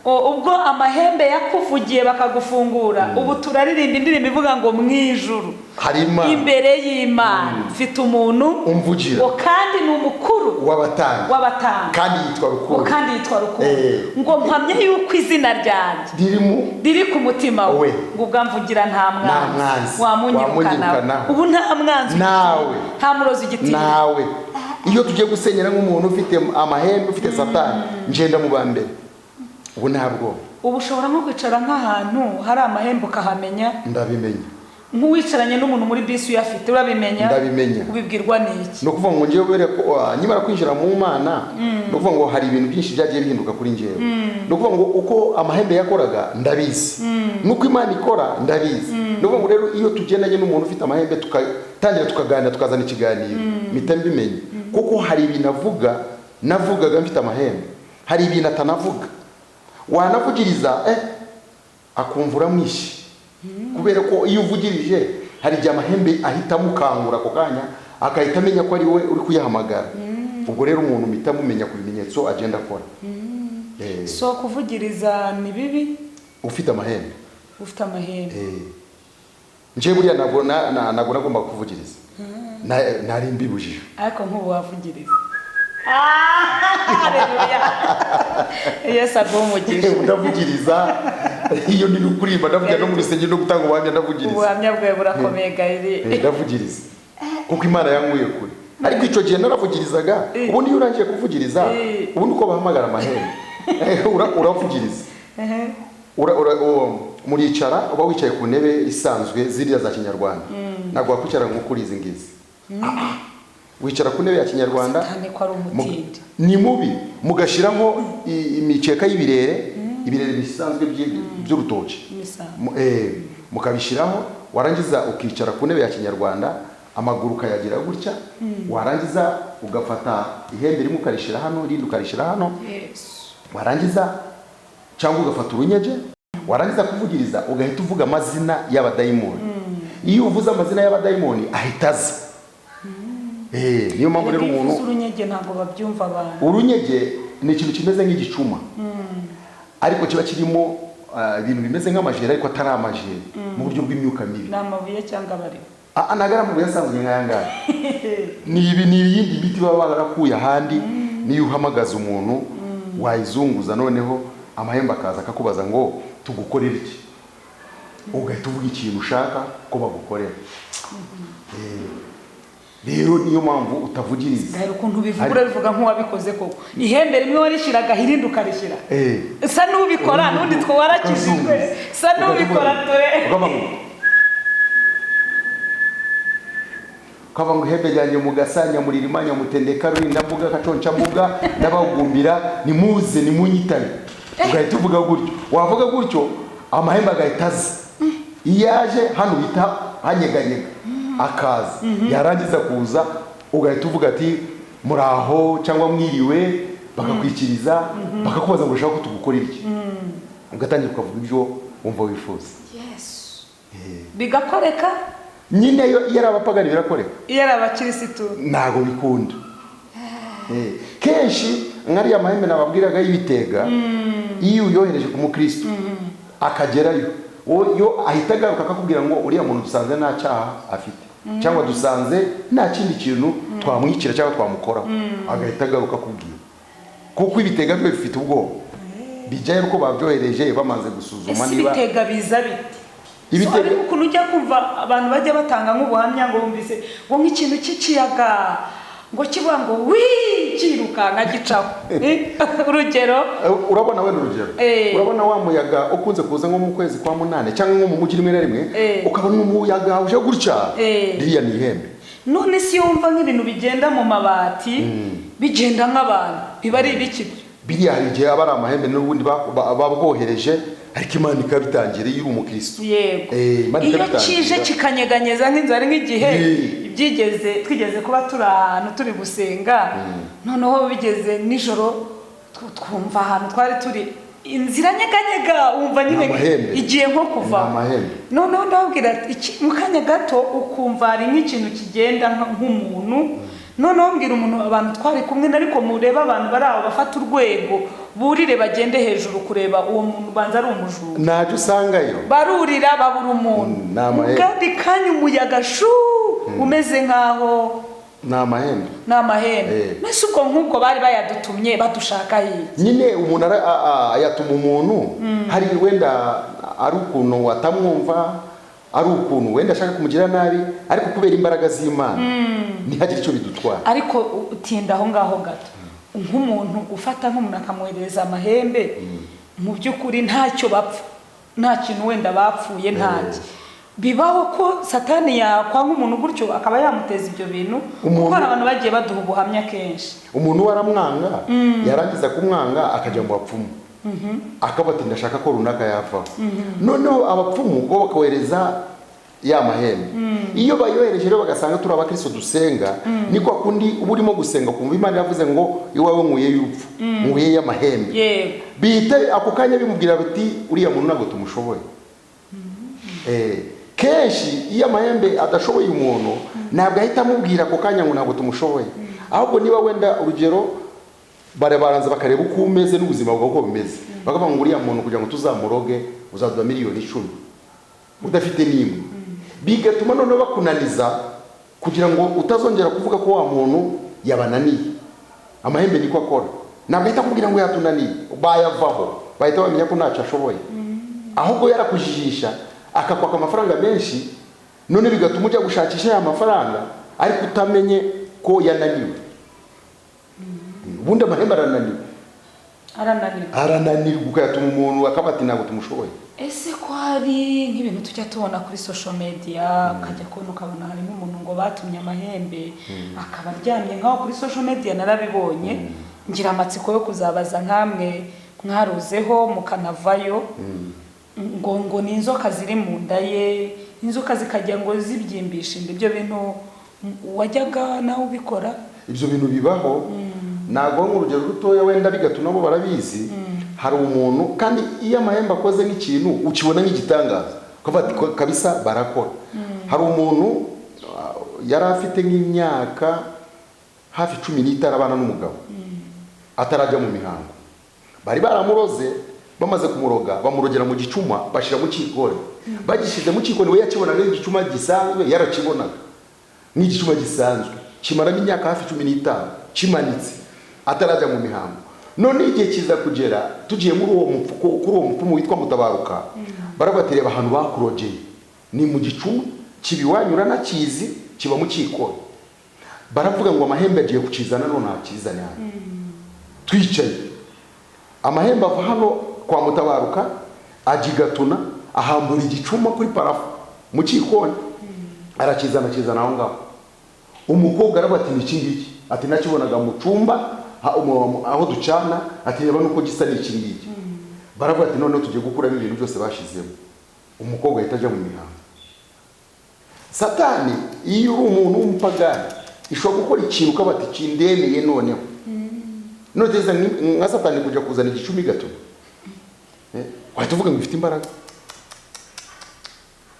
Ubwo amahembe yakuvugiye bakagufungura, ubu turaririmba indirimbo ivuga ngo mu ijuru hari Imana, imbere y'Imana mfite umuntu umvugira, ngo kandi ni umukuru w'abatambyi, w'abatambyi, kandi yitwa ngo Rukundo, kandi yitwa Rukundo, ngo mpamye yuko izina ryanjye riri mu riri ku mutima we, we, ngo ubwamvugira nta mwanzi mwanzi wamunyirukanaho. Wamunyirukanaho. Ubu nta mwanzi Nawe. nta murozi ugitinya. Nawe iyo tugiye gusenyera nk'umuntu ufite amahembe, ufite Satani, ngenda mu ba mbere. Ubu ntabwo. Ubu ushobora nko kwicara nk'ahantu hari amahembe ukahamenya? Ndabimenya. Nk'uwicaranye n'umuntu muri bisi uyafite, urabimenya? Ndabimenya. Ubibwirwa n'iki? Ni ukuvuga ngo njyewe kubera ko nkimara kwinjira mu Mana, ni ukuvuga ngo hari ibintu byinshi byagiye bihinduka kuri njyewe. Ni ukuvuga ngo uko amahembe yakoraga ndabizi, nuko Imana ikora ndabizi. Ni ukuvuga ngo rero iyo tugendanye n'umuntu ufite amahembe, tugatangira tukaganira, tukazana ikiganiro, mpita mbimenya, kuko hari ibintu avuga navugaga mfite amahembe, hari ibintu atanavuga, wanavugiriza akumva uramwishe, kubera ko iyo uvugirije hari igihe amahembe ahita amukangura ako kanya, agahita amenya ko ari we uri kuyahamagara. Ubwo rero umuntu mpita mumenya ku bimenyetso agenda akora. So kuvugiriza ni bibi? Ufite amahembe. Ufite amahembe. Njye buriya ntabwo ntabwo nagomba kuvugiriza, nari mbibujije. Ariko nk'ubu wavugiriza. Haleluya, Yesu aguhe umugisha. Ndavugiriza iyo ndi kuririmba, ndavugira no mu rusengero no gutanga ubuhamya, ndavugiriza. Ubuhamya bwawe burakomeye, Gahiri. Ndavugiriza kuko Imana yankuye kure, ariko icyo gihe naravugirizaga. Ubundi iyo urangije kuvugiriza, ubundi uko bahamagara amahembe. Uravugiriza. Muricara, uba wicaye ku ntebe isanzwe ziriya za kinyarwanda, ntabwo wakwicara nko kuri izi ngizi. Wicara ku ntebe ya kinyarwanda. Satani ko ari umutindi. Ni mubi. Mugashyiramo imikeka y'ibirere, ibirere bisanzwe by'urutoki. Imisambi. Mukabishyiraho, warangiza ukicara ku ntebe ya kinyarwanda, amaguru ukayagira gutya, warangiza ugafata ihembe rimwe ukarishyira hano, irindi ukarishyira hano. Yesu. Warangiza cyangwa ugafata urunyeje, warangiza kuvugiriza, ugahita uvuga amazina y'abadayimoni. Iyo uvuze amazina y'abadayimoni ahita aza. Niyo mpamvu rero Erega iyo umuntu uvuze urunyege ntabwo babyumva abantu. Urunyege ni ikintu kimeze nk'igicuma, ariko kiba kirimo ibintu bimeze nk'amajeri ariko atari amajeri, mu buryo bw'imyuka mibi. Ni amabuye cyangwa abariho? Ntabwo ari amabuye asanzwe nk'aya ngaya, ni ibi, ni iyindi miti baba barakuye ahandi. Niyo uhamagaza umuntu, wayizunguza, noneho amahembe akaza akakubaza ngo tugukorere iki, ugahita uvuga ikintu ushaka ko bagukorera. Rero niyo mpamvu utavugiriza. Hari ukuntu ubivuga, urabivuga nk'uwabikoze koko. Ihembe rimwe warishyiraga, irindi ukarishyira. Sa n'ubikora n'undi two warakijijwe, sa n'ubikora dore. Ukavuga ngo ihembe ryanjye mugasanya muririma nyamutendeka rurinda mbuga kaconca mbuga ndabagumbira, nimuze nimunyitabe. Ugahita uvuga gutyo, wavuga gutyo amahembe agahita aza. Iyo aje hano uhita hanyeganyega, akaza, yarangiza kuza ugahita uvuga ati muraho cyangwa mwiriwe, bakakwikiriza, bakakubaza ngo ushaka ko tugukorera iki, ugatangira ukavuga ibyo wumva wifuza. Yesu, bigakoreka? Nyine iyo ari abapagani birakoreka. Iyo ari abakirisitu? Ntabwo bikunda. Kenshi nk'ariya mahembe nababwiraga y'ibitega, iyo uyohereje ku mukristo akagerayo, yo ahita agaruka akakubwira ngo uriya muntu dusanze nta cyaha afite, cyangwa dusanze nta kindi kintu twamwicira cyangwa twamukoraho, agahita agaruka akubwira, kuko ibitega byo bifite ubwoba, bijyayo uko babyohereje bamaze gusuzuma. Ese Niba ibitega biza bite? Ibitega- So, ariko ukuntu ujya kumva abantu bajya batanga nk'ubuhamya ngo bumvise ngo nk'ikintu cy'ikiyaga ngo kivuga ngo wii, kirukanka gicaho. Urugero? Urabona wenda urugero, urabona wa muyaga ukunze kuza nko mu kwezi kwa munane cyangwa nko mu mujyi rimwe na rimwe, ukabona umuyaga uje gutya, ririya ni ihembe. None si wumva nk'ibintu bigenda mu mabati, bigenda nk'abantu, biba ari ibiki? Biriya hari igihe aba ari amahembe n'ubundi babwohereje, ariko Imana ikabitangira iyo uri umukristo. Imana Iyo ikabitangira. kije kikanyeganyeza nk'inzu, hari nk'igihe byigeze, twigeze kuba turi ahantu turi gusenga, noneho bigeze nijoro twumva ahantu twari turi inzira nyeganyega, wumva nyine Ni amahembe. igiye nko kuva. Ni amahembe. Noneho ndababwira ati, mu kanya gato ukumva hari nk'ikintu kigenda nk'umuntu. Noneho mbwira umuntu, abantu twari kumwe, ariko murebe abantu bari aho bafata urwego burire bagende hejuru kureba uwo muntu, banza ari umujura. Ntacyo usangayo. Barurira babura umuntu. Ni amahembe. Kandi kanya umuyaga shu umeze nkaho. Ni amahembe. Ni amahembe. Mbese ubwo nk'ubwo bari bayadutumye badushaka hirya? Nyine umuntu ayatuma umuntu, hari wenda ari ukuntu atamwumva, ari ukuntu wenda ashaka kumugira nabi, ariko kubera imbaraga z'Imana ntihagire icyo bidutwara. Ariko utinda aho ngaho gato, nk'umuntu ufata nk'umuntu akamwoherereza amahembe, mu by'ukuri ntacyo bapfa, nta kintu wenda bapfuye, ntacyo bibaho ko Satani yakwanga umuntu gutyo akaba yamuteza ibyo bintu? Kuko hari abantu bagiye baduha ubuhamya kenshi. Umuntu we aramwanga, yarangiza kumwanga akajya mu bapfumu, akavuga ati ndashaka ko runaka yavaho. Noneho abapfumu bo bakohereza ya mahembe. Iyo bayohereje rero bagasanga turi abakristo dusenga, ni kwa kundi uba urimo gusenga ukumva Imana yavuze ngo iwawe nkuye y'urupfu, nkuye y'amahembe. Bihita ako kanya bimubwira bati uriya muntu ntabwo tumushoboye. Kenshi iyo amahembe adashoboye umuntu, ntabwo ahita amubwira ako kanya ngo ntabwo tumushoboye, ahubwo niba wenda urugero barabanza bakareba uko umeze n'ubuzima bwawe uko bumeze, bakavuga ngo uriya muntu kugira ngo tuzamuroge uzaduha 10,000,000, udafite n'imwe, bigatuma noneho bakunaniza kugira ngo utazongera kuvuga ko wa muntu yabananiye. Amahembe niko akora, ntabwo ahita akubwira ngo yatunaniye, bayavaho bahita bamenya ko ntacyo ashoboye, ahubwo yarakujijisha akakwaka amafaranga menshi, none bigatuma ujya gushakisha ya mafaranga ariko utamenye ko yananiwe. Ubundi amahembe arananiwe. Arananirwa. Arananirwa, ukayatuma umuntu akaba ati ntabwo tumushoboye. Ese ko hari nk'ibintu tujya tubona kuri social media, ukajya kubona ukabona harimo umuntu ngo batumye amahembe, akaba aryamye nkaho kuri social media, narabibonye, ngira amatsiko yo kuzabaza nkamwe mwaruzeho mukanavayo, ngo ni inzoka ziri mu nda ye, inzoka zikajya ngo zibyimbisha inda. Ibyo bintu wajyaga nawe ubikora? Ibyo bintu bibaho. Ntabwo, nk'urugero rutoya wenda bigatuma nabo barabizi, hari umuntu, kandi iyo amahembe akoze nk'ikintu ukibona nk'igitangaza, ukavuga ati "Kabisa barakora." Hari umuntu yari afite nk'imyaka hafi 15 abana n'umugabo atarajya mu mihango. Bari baramuroze. Bamaze kumuroga, bamurogera mu gicuma, bashyira mu cyikoni. Bagishyize mu cyikoni, we yakibonaga nk'igicuma gisanzwe, yarakibonaga nk'igicuma gisanzwe, kimaramo imyaka hafi 15 kimanitse atarajya mu mihango. None igihe kiza kugera, tugiye muri uwo mupfuko, kuri uwo mupfumu witwa Mutabaruka, baravuga ati reba ahantu bakurogeye, ni mu gicuma kiba iwanyu, uranakizi, kiba mu cyikoni. Baravuga ngo amahembe agiye kukizana, none akizane hano. Twicaye, amahembe ava hano kwa Mutabaruka ajya i Gatuna, ahambura igicuma kuri plafond mu cyikoni, arakizana, akizana aho ngaho. Umukobwa aravuga ati ni iki ngiki? Ati nakibonaga mu cyumba aho ducana. Ati reba nuko gisa, ni iki ngiki. Baravuga ati noneho tugiye gukuramo ibintu byose bashizemo. Umukobwa ahita ajya mu mihango. Satani, iyo uri umuntu w'umupagani, ishobora gukora ikintu ukaba ati kindemeye. Noneho none nka Satani kujya kuzana igicumi gato, wahita uvuga ngo ifite imbaraga.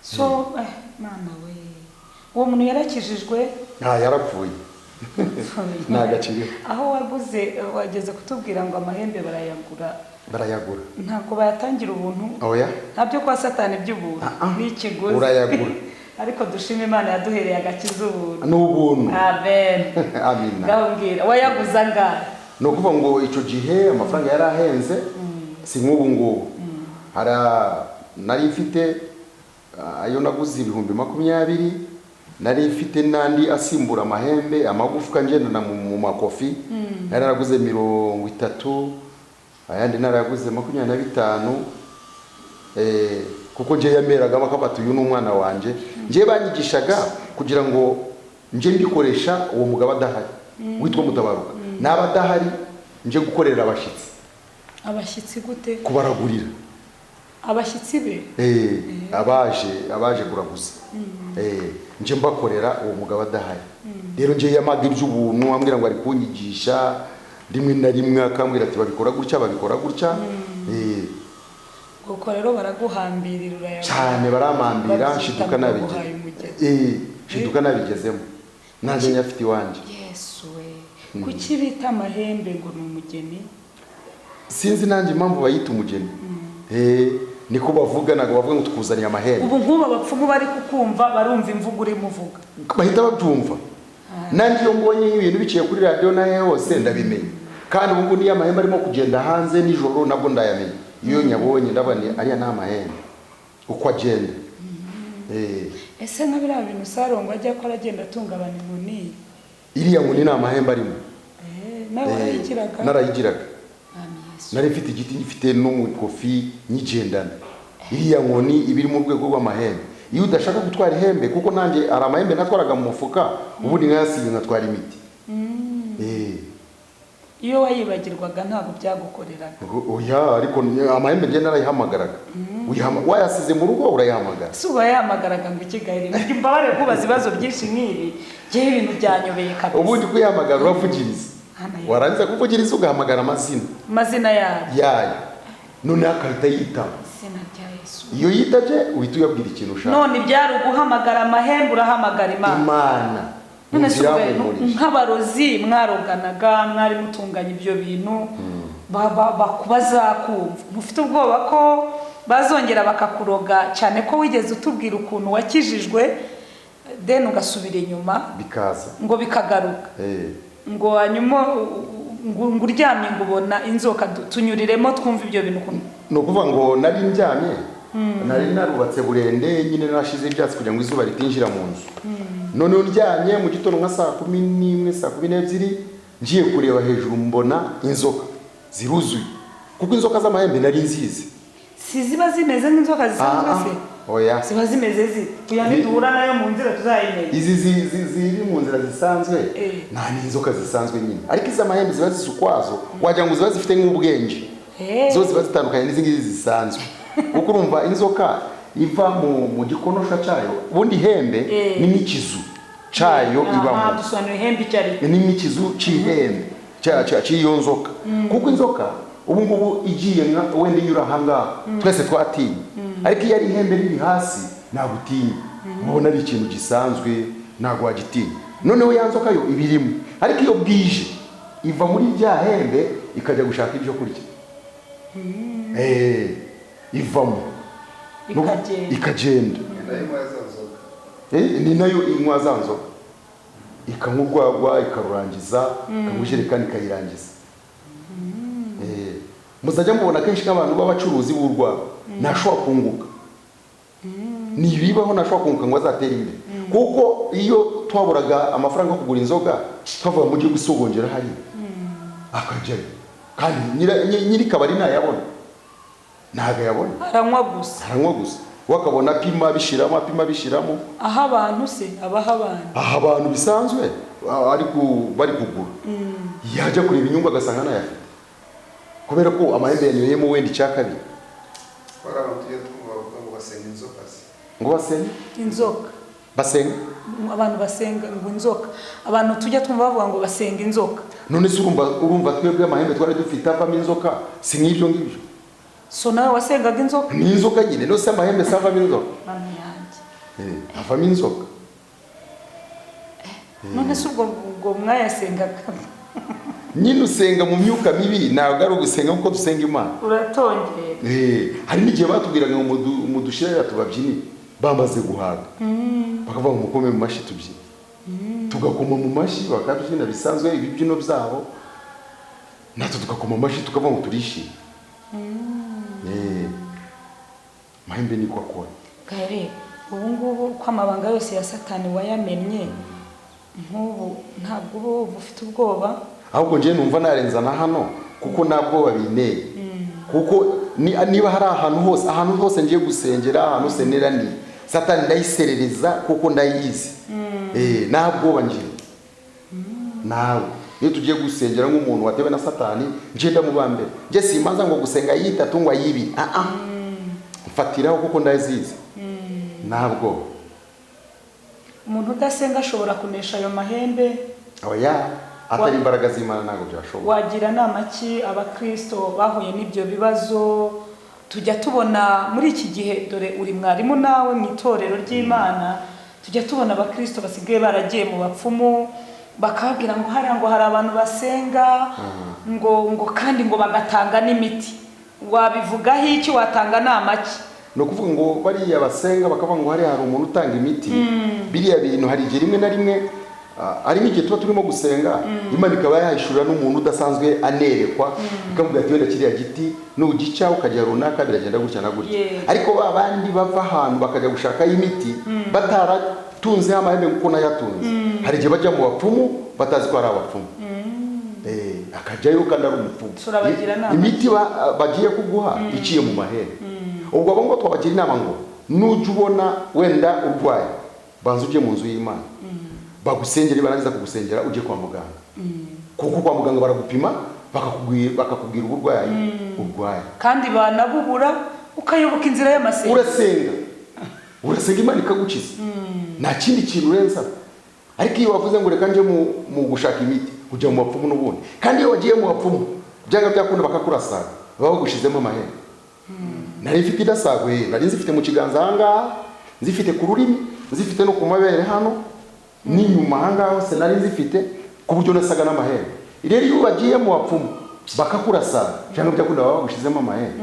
So mama we, uwo muntu yarakijijwe? Nta, yarapfuye, nta gaciro. Aho waguze, wageze kutubwira ngo amahembe barayagura? Barayagura. Ntabwo bayatangira ubuntu? Oya. Ntabyo kwa Satani by'ubuntu. Ah, ah. N'ikiguzi. Urayagura. Ariko dushima Imana yaduhereye agakiza ubuntu. Ni ubuntu. Amen. Amina. Ngaho mbwira, wayaguze angahe? Ni ukuvuga ngo icyo gihe amafaranga yari ahenze, si nk'ubu ngubu. Hari nari mfite ayo naguze 20,000, nari mfite n'andi asimbura amahembe, amagufwa ngendana mu makofi, nari naraguze 30, ayandi naraguze 25. Kuko njye yameraga bakafata uyu ni umwana wanjye. Njye banyigishaga kugira ngo njye mbikoresha uwo mugabo adahari witwa Mutabaruka, naba adahari nje gukorera abashyitsi. Abashyitsi gute? Kubaragurira. Abashyitsi be? Abaje kuraguza. Nje mbakorera uwo mugabo adahari. Rero nje yamaga iby'ubuntu, ambwira ngo ari kunyigisha, rimwe na rimwe akambwira ati babikora gutya, babikora gutya. Ubwo rero baraguhambirira, urayagura? Cyane, baramambira. Babyita Nshiduka ngo nabigeze baguhaye umugeni. Nshiduka nabigezemo, nanjye nyafite iwanjye. Yesu we, kuki bita amahembe ngo ni umugeni? Sinzi nanjye impamvu bayita umugeni. Niko bavuga, ntabwo bavuga ngo tukuzaniye amahembe. Ubu nk'ubu abapfumu bari kukumva, barumva imvugo urimo uvuga? Bahita babyumva. Nanjye iyo mbonye nk'ibintu biciye kuri radiyo n'ahe hose ndabimenya. Kandi ubu ngubu niyo amahembe arimo kugenda hanze nijoro nabwo ndayamenya. Iyo nyabonye ndabona ariya ni amahembe uko agenda. Ese nka biriya bintu Sarongo ajya akora, agenda atunga abantu inkoni? Iriya nkoni ni amahembe arimo. Nawe warayigiraga? Narayigiraga. Mwami Yesu. Nari mfite igiti, ngifite n'umukofi, nyigendana. Iriya nkoni iba iri mu rwego rw'amahembe. Iyo udashaka gutwara ihembe, kuko nanjye hari amahembe natwaraga mu mufuka, ubundi nkayasiga nkatwara imiti. Iyo wayibagirwaga ntabwo byagukoreraga? Oya, ariko amahembe njye narayihamagaraga. Wayasize mu rugo urayihamagara. Si uwayahamagaraga ngo ikigali? Mbabare kubaza ibibazo byinshi nk'ibi, ngewe ibintu byanyobeye kabisa. Ubundi kuyihamagara uravugiriza. Hana ye. Warangiza kuvugiriza ugahamagara amazina Amazina yayo. yayo, noneho agahita yitaba. Izina rya Yesu. Iyo yitabye uhita uyabwira ikintu ushaka. None byari uguhamagara amahembe, urahamagara Imana. Imana. None se Inzira ubwo yahumurije. nk'abarozi mwaroganaga, mwari mutunganya ibyo bintu, bazakumva, ntufite ubwoba ko bazongera bakakuroga, cyane ko wigeze utubwira ukuntu wakijijwe then ugasubira inyuma? Bikaza. Ngo bikagaruka. Ngo hanyuma ngo uryamye ngo ubona inzoka. Tunyuriremo twumve ibyo bintu ukuntu. Ni ukuvuga ngo nari ndyamye, nari narubatse burende nyine, narashize ibyatsi kugira ngo izuba ritinjira mu nzu. Noneho ndyamye mu gitondo nka saa 11, saa 12, ngiye kureba hejuru mbona inzoka ziruzuye. Kuko inzoka z'amahembe nari nzizi. Si ziba zimeze nk'inzoka zisanzwe Ah, se? ah, oya. Ziba zimeze zite kugira niduhura nayo mu nzira tuzayimenya? Izi ziri mu nzira zisanzwe, nta n'inzoka zisanzwe nyine, ariko iz'amahembe ziba zisa ukwazo, wagira ngo ziba zifite nk'ubwenge. Zo ziba zitandukanye n'izi ngizi zisanzwe, kuko urumva inzoka iva mu gikonosha cyayo, ubundi ihembe ni nk'ikizu cyayo ibamo. Dusobanura ihembe icyo ari cyo. Ni nk'ikizu cy'ihembe cy'iyo nzoka, kuko inzoka ubu ngubu igiye nka wenda inyura ahangaha twese twatinya, ariko iyo ari ihembe riri hasi ntabwo utinya, ubona ari ikintu gisanzwe, ntabwo wagitinya. Noneho ya nzoka yo iba irimo, ariko iyo bwije iva muri rya hembe ikajya gushaka ibyo kurya. Ivamo Ikagenda. Ikagenda. Ni nayo inywa za nzoga. Ni nayo inywa za nzoga, ikanywa urwagwa ikarurangiza, ikanywa ijerekani ikayirangiza. Muzajya mubona kenshi nk'abantu b'abacuruzi b'urwagwa ntashobora kunguka, ntibibaho, ntashobora kunguka ngo azatere imbere, kuko iyo twaburaga amafaranga yo kugura inzoga twavuga mu gihugu gusogongera hariya akajyayo, kandi nyiri kabari ntayabona, ntabwo ayabona. Aranywa gusa. Aranywa gusa, we akabona apima abishyiramo, apima abishyiramo. Aho abantu se abaho abantu? Aha abantu bisanzwe bari kugura, yajya kureba inyungu agasanga ntayafite, kubera ko amahembe yanyoyemo wenda icya kabiri. Hari abantu tujya twumva bavuga ngo basenga inzoka se. Ngo basenga? Inzoka. Basenga? Abantu basenga ngo inzoka, abantu tujya twumva bavuga ngo basenga inzoka. None se urumva twebwe amahembe twari dufite avamo inzoka, si nk'ibyo ngibyo? So nawe wasengaga inzoka? Ni inzoka nyine, none se amahembe si avamo inzoka? Mama yanjye! Avamo inzoka. None se ubwo mwayasengaga? Nyine usenga mu myuka mibi, ntabwo ari ugusenga kuko dusenga Imana. Uratongera. Hari n'igihe batubwiraga ngo mudushyire tubabyinire bamaze guhaga, bakavuga ngo mukome mu mashyi tubyine, tugakoma mu mashyi bakabyina bisanzwe ibibyino byabo, natwe tugakoma amashyi tukavuga ngo turishimye. Mahembe niko akora. Gahere, ubu ngubu ko amabanga yose ya Satani wayamennye, nk'ubu ntabwo uba wumva ufite ubwoba? Ahubwo njyewe numva narenza na hano, kuko nta bwoba binteye, kuko niba hari ahantu hose ngiye gusengera, ahantu hose neraniye, Satani ndayiserereza kuko ndayizi. Nta bwoba ngira nawe. Iyo tugiye gusengera nk'umuntu watewe na Satani, njye ndamuba mbere. Njye simanza ngo gusenga yitatu ngo ayibiri, ah ah, mfatiraho kuko ndazizi, nta bwoba. Umuntu udasenga ashobora kunesha ayo mahembe? Oya, atari imbaraga z'Imana ntabwo byashoboka. Wagira nama ki abakristo bahuye n'ibyo bibazo tujya tubona muri iki gihe? Dore uri mwarimu nawe mu itorero ry'Imana. Tujya tubona abakristo basigaye baragiye mu bapfumu, bakababwira ngo hariya ngo hari abantu basenga ngo kandi ngo bagatanga n'imiti. Wabivugaho iki? Watanga nama ki? Ni ukuvuga ngo bariya basenga bakavuga ngo hariya hari umuntu utanga imiti, biriya bintu hari igihe rimwe na rimwe, hari nk'igihe tuba turimo gusenga, Imana ikaba yahishurira n'umuntu udasanzwe anerekwa, ikamubwira ati wenda kiriya giti nugica ukajya runaka biragenda gutya na gutya. Ariko ba bandi bava ahantu bakajya gushakayo imiti bataratunzeho amahembe kuko nayatunze, hari igihe bajya mu bapfumu batazi ko ari abapfumu. Akajyayo kandi ari umupfumu. Turabagira inama. Imiti bagiye kuguha iciye mu mahembe. Ubwo abo ngo twabagira inama ngo nujya ubona wenda urwaye, banza ujye mu nzu y'Imana bagusengere, barangiza kugusengera ujye kwa muganga, kuko kwa muganga baragupima bakakubwira uburwayi urwaye. Kandi banabubura ukayoboka inzira y'amasenga. Urasenga, urasenga, Imana ikagukiza, nta kindi kintu urenza. Ariko iyo wavuze ngo reka njye mu gushaka imiti, ujya mu bapfumu n'ubundi, kandi iyo wagiye mu bapfumu byanga byakunda bakakurasanga, baba bagushizemo amahembe. Nari mfite idasagwe, nari nzifite mu kiganza ahangaha, nzifite ku rurimi, nzifite no ku mabere hano n'inyuma ahangaha hose nari nzifite, ku buryo nasaga n'amahembe. Rero iyo bagiye mu bapfumu bakakurasanga, cyangwa byakunda baba bagushizemo amahembe,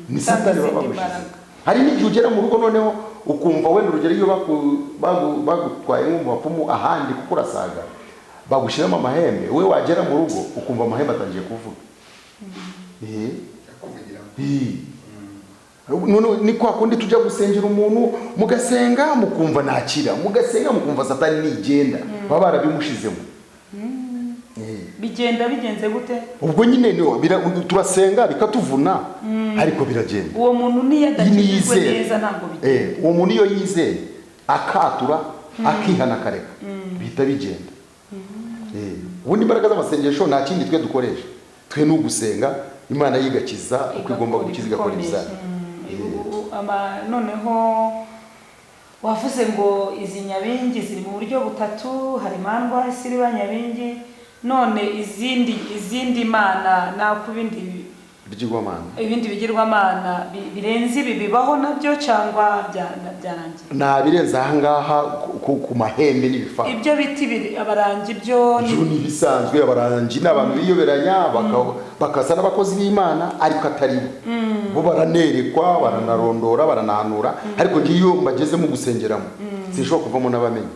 ni Satani baba Izindi bagushize. mbaraga. Hari n'igihe ugera mu rugo noneho ukumva wenda, urugero iyo bagutwaye nko mu bapfumu ahandi kukurasaga, bagushyiramo amahembe, we wagera mu rugo ukumva amahembe atangiye kuvuga. Akuvugiramo. None ni kwa kundi tujya gusengera umuntu, mugasenga mukumva ntakira, mugasenga mukumva Satani nigenda, baba barabimushizemo. Bigenda bigenze gute? Ubwo nyine turasenga bikatuvuna, ariko biragenda. Uwo muntu niyo adakijijwe Niyizere. neza, ntabwo bigenda. Uwo muntu iyo yizeye, akatura, akihana, akareka, bihita bigenda. Ubundi imbaraga z'amasengesho nta kindi twe dukoresha, twe ni ugusenga, Imana yigakiza uko igomba gukiza, igakora ibikomeye. ibizami. Noneho wavuze ngo izi nyabingi ziri mu buryo butatu: hari Mandwa, Isiriba, Nyabingi. None izindi mana na ku bindi Bigirwamana. Ibindi bigirwamana birenze ibi bibaho nabyo, cyangwa byarangiye? Nta birenze ahangaha ku mahembe n'ibifaru. Ibyo biti abarangi byo Ibyo ni ibisanzwe. Abarangi ni abantu biyoberanya, bakasa n'abakozi b'Imana ariko atari bo. Baranerekwa, baranarondora, baranahanura, ariko ngiyo iyo mbagezemo gusengeramo sinshobora kuvamo n'abamenye,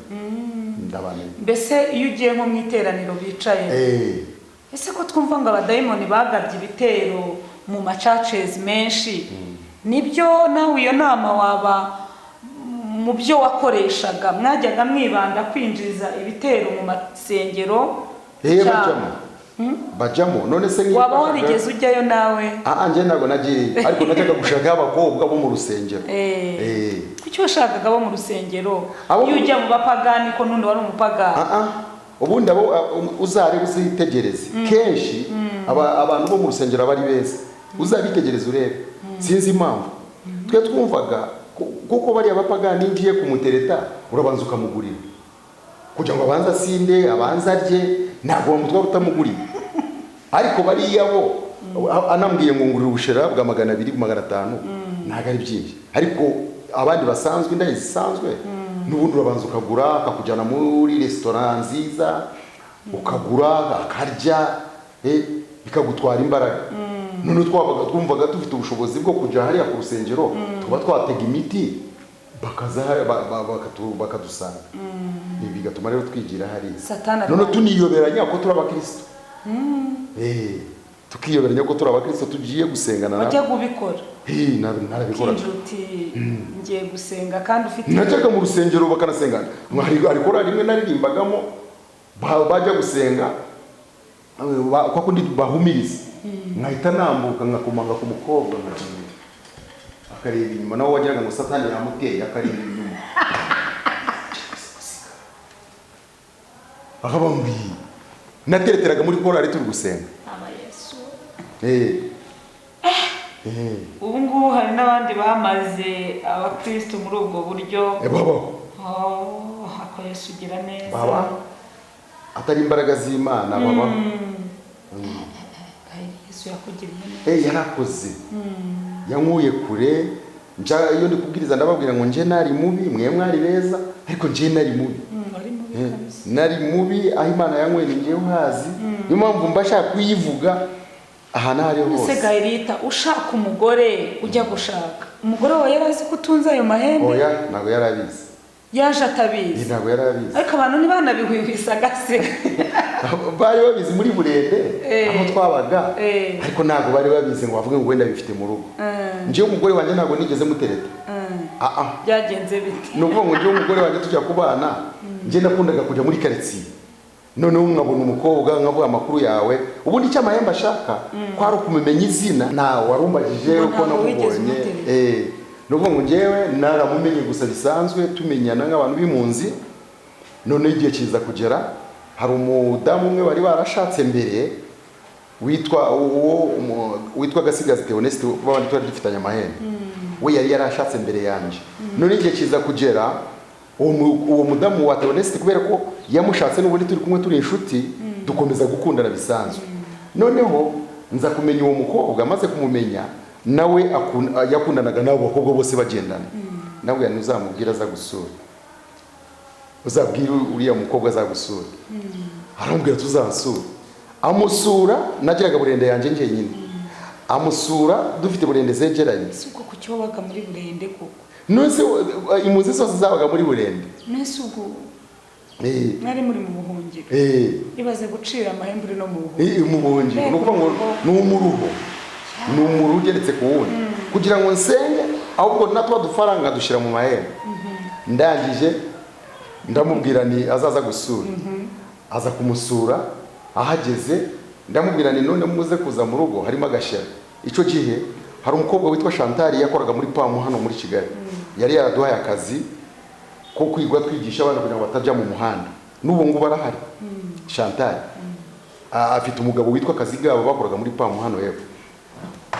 ndabamenya. Mbese iyo ugiye nko mu iteraniro bicaye, ese ko twumva ngo abadayimoni bagabye ibitero mu ma churches menshi, nibyo? Nawe iyo nama waba mu byo wakoreshaga, mwajyaga mwibanda kwinjiza ibitero mu masengero? Bajyamo, bajyamo. None se nk'iyo Waba warigeze ujyayo nawe? Ah, njye ntabwo nagiye, ariko najyaga gushaka abakobwa bo mu rusengero. Kuki washakaga abo mu rusengero? Abo Iyo ujya mu bapagani, ko n'undi wari umupagani? Ah, ah. Ubundi abo uzarebe, uzitegereze, kenshi abantu bo mu rusengero aba ari beza. Uzabitegereze urebe, sinzi impamvu. Twe twumvaga kuko bariya bapagani, ngiye kumutereta urabanza ukamugurira kugira ngo abanze asinde, abanze arye, ntabwo wamutwara utamuguriye. Ariko bariya bo, anambwiye ngo ngurira ubushera bwa 200, 500, ntabwo ari byinshi. Ariko abandi basanzwe, indaya zisanzwe, n'ubundi urabanza ukagura, akakujyana muri resitora nziza, ukagura, akarya, bikagutwara imbaraga. None twabaga twumvaga dufite ubushobozi bwo kujya hariya ku rusengero, tuba twatega imiti, bakaza bakadusanga. Ibi bigatuma rero twigira hariya. Satani None arwanya. tuniyoberanya ko turi abakristo, tukiyoberanya ko turi abakristo tugiye gusengana nabo. Wajyaga ubikora? Narabikoraga. Ukinjira uti ngiye gusenga, kandi ufite Najyaga mu rusengero bakanasengana. Hari korali rimwe naririmbagamo, bajya gusenga, kwa kundi bahumiriza, nkahita nambuka nkakomanga ku mukobwa, nkacumira, akareba inyuma, nawe wagiraga ngo Satani yamuteye, akareba inyuma akabambwiye. Natereteraga muri korali turi gusenga. Aba Yesu. Ubu ngubu hari n'abandi bamaze abakristo muri ubwo buryo? Babaho. Oh, ako Yesu ugira neza. Baba atari imbaraga z'Imana, babaho. Ay, Yesu yakugiriye neza. Yarakoze, yankuye kure. Nja iyo ndi kubwiriza ndababwira ngo nje nari mubi, mwe mwari beza, ariko nje nari mubi. Wari mubi kabisa. Nari mubi, aho Imana yanyweye ni njyewe uhazi. Niyo mpamvu mba nshaka kuyivuga ahantu aho ariho Ese hose. Gahirita, ushaka umugore, ujya gushaka umugore wawe, yari azi ko utunze ayo mahembe? Oya, ntabwo yari abizi. Yaje atabizi? Ntabwo yari abizi. Ariko abantu ntibanabihwihwisaga se? Bari babizi muri Burende aho twabaga, ariko ntabwo bari babizi ngo bavuge ngo wenda bifite mu rugo. Njyewe umugore wanjye ntabwo nigeze mutereta. Ah, ah. Byagenze bite? Ni ukuvuga ngo njyewe umugore wanjye tujya kubana, njye nakundaga kujya muri karitsiye, noneho nkabona umukobwa, nkavuga amakuru yawe. Ubundi icyo amahembe ashaka kwari ukumumenya izina. Nta warumbagije Ngo uko ntabwo wigeze namubonye. umutereta. Ni ukuvuga ngo njyewe naramumenye gusa bisanzwe, tumenyana nk'abantu b'impunzi. Noneho igihe kiza kugera, hari umudamu umwe wari warashatse mbere witwa uwo witwa Gasigazi Theoneste, babandi twari dufitanye amahembe, we yari yarashatse mbere yanjye. None igihe kiza kugera, uwo mudamu wa Theoneste, kubera ko yamushatse n'ubundi turi kumwe, turi inshuti, dukomeza gukundana bisanzwe. Noneho nza kumenya uwo mukobwa. Amaze kumumenya, nawe yakundanaga n'abo bakobwa bose bagendana. Nawe ntuzamubwira aza gusura, uzabwire uriya mukobwa azagusura. Aramubwira tuzansura, amusura. Nagiraga burende yanjye njyenyine, amusura dufite burende zegeranye. Si ubwo kuki wabaga muri Burende koko? Nonese impunzi zose zabaga muri Burende. Nese ubwo mwari muri mu buhungiro? Ibaze gucira amahembe uri no mu buhungiro. Mu buhungiro, ni ukuvuga ngo ni umuruho, ni umuruho ugeretse ku wundi. Kugira ngo nsenge, ahubwo natwa dufaranga dushyira mu mahembe. Ndangije ndamubwira ni azaza gusura, aza kumusura. Ahageze ndamubwira ni none muze kuza mu rugo harimo agashera. Icyo gihe hari umukobwa witwa Chantal yakoraga muri PAM hano muri Kigali, yari yaraduhaye akazi ko kwigwa twigisha abana kugira ngo batajya mu muhanda. N'ubu ngubu arahari. Chantal afite umugabo witwa Kazigabo, bakoraga muri PAM hano hepfo.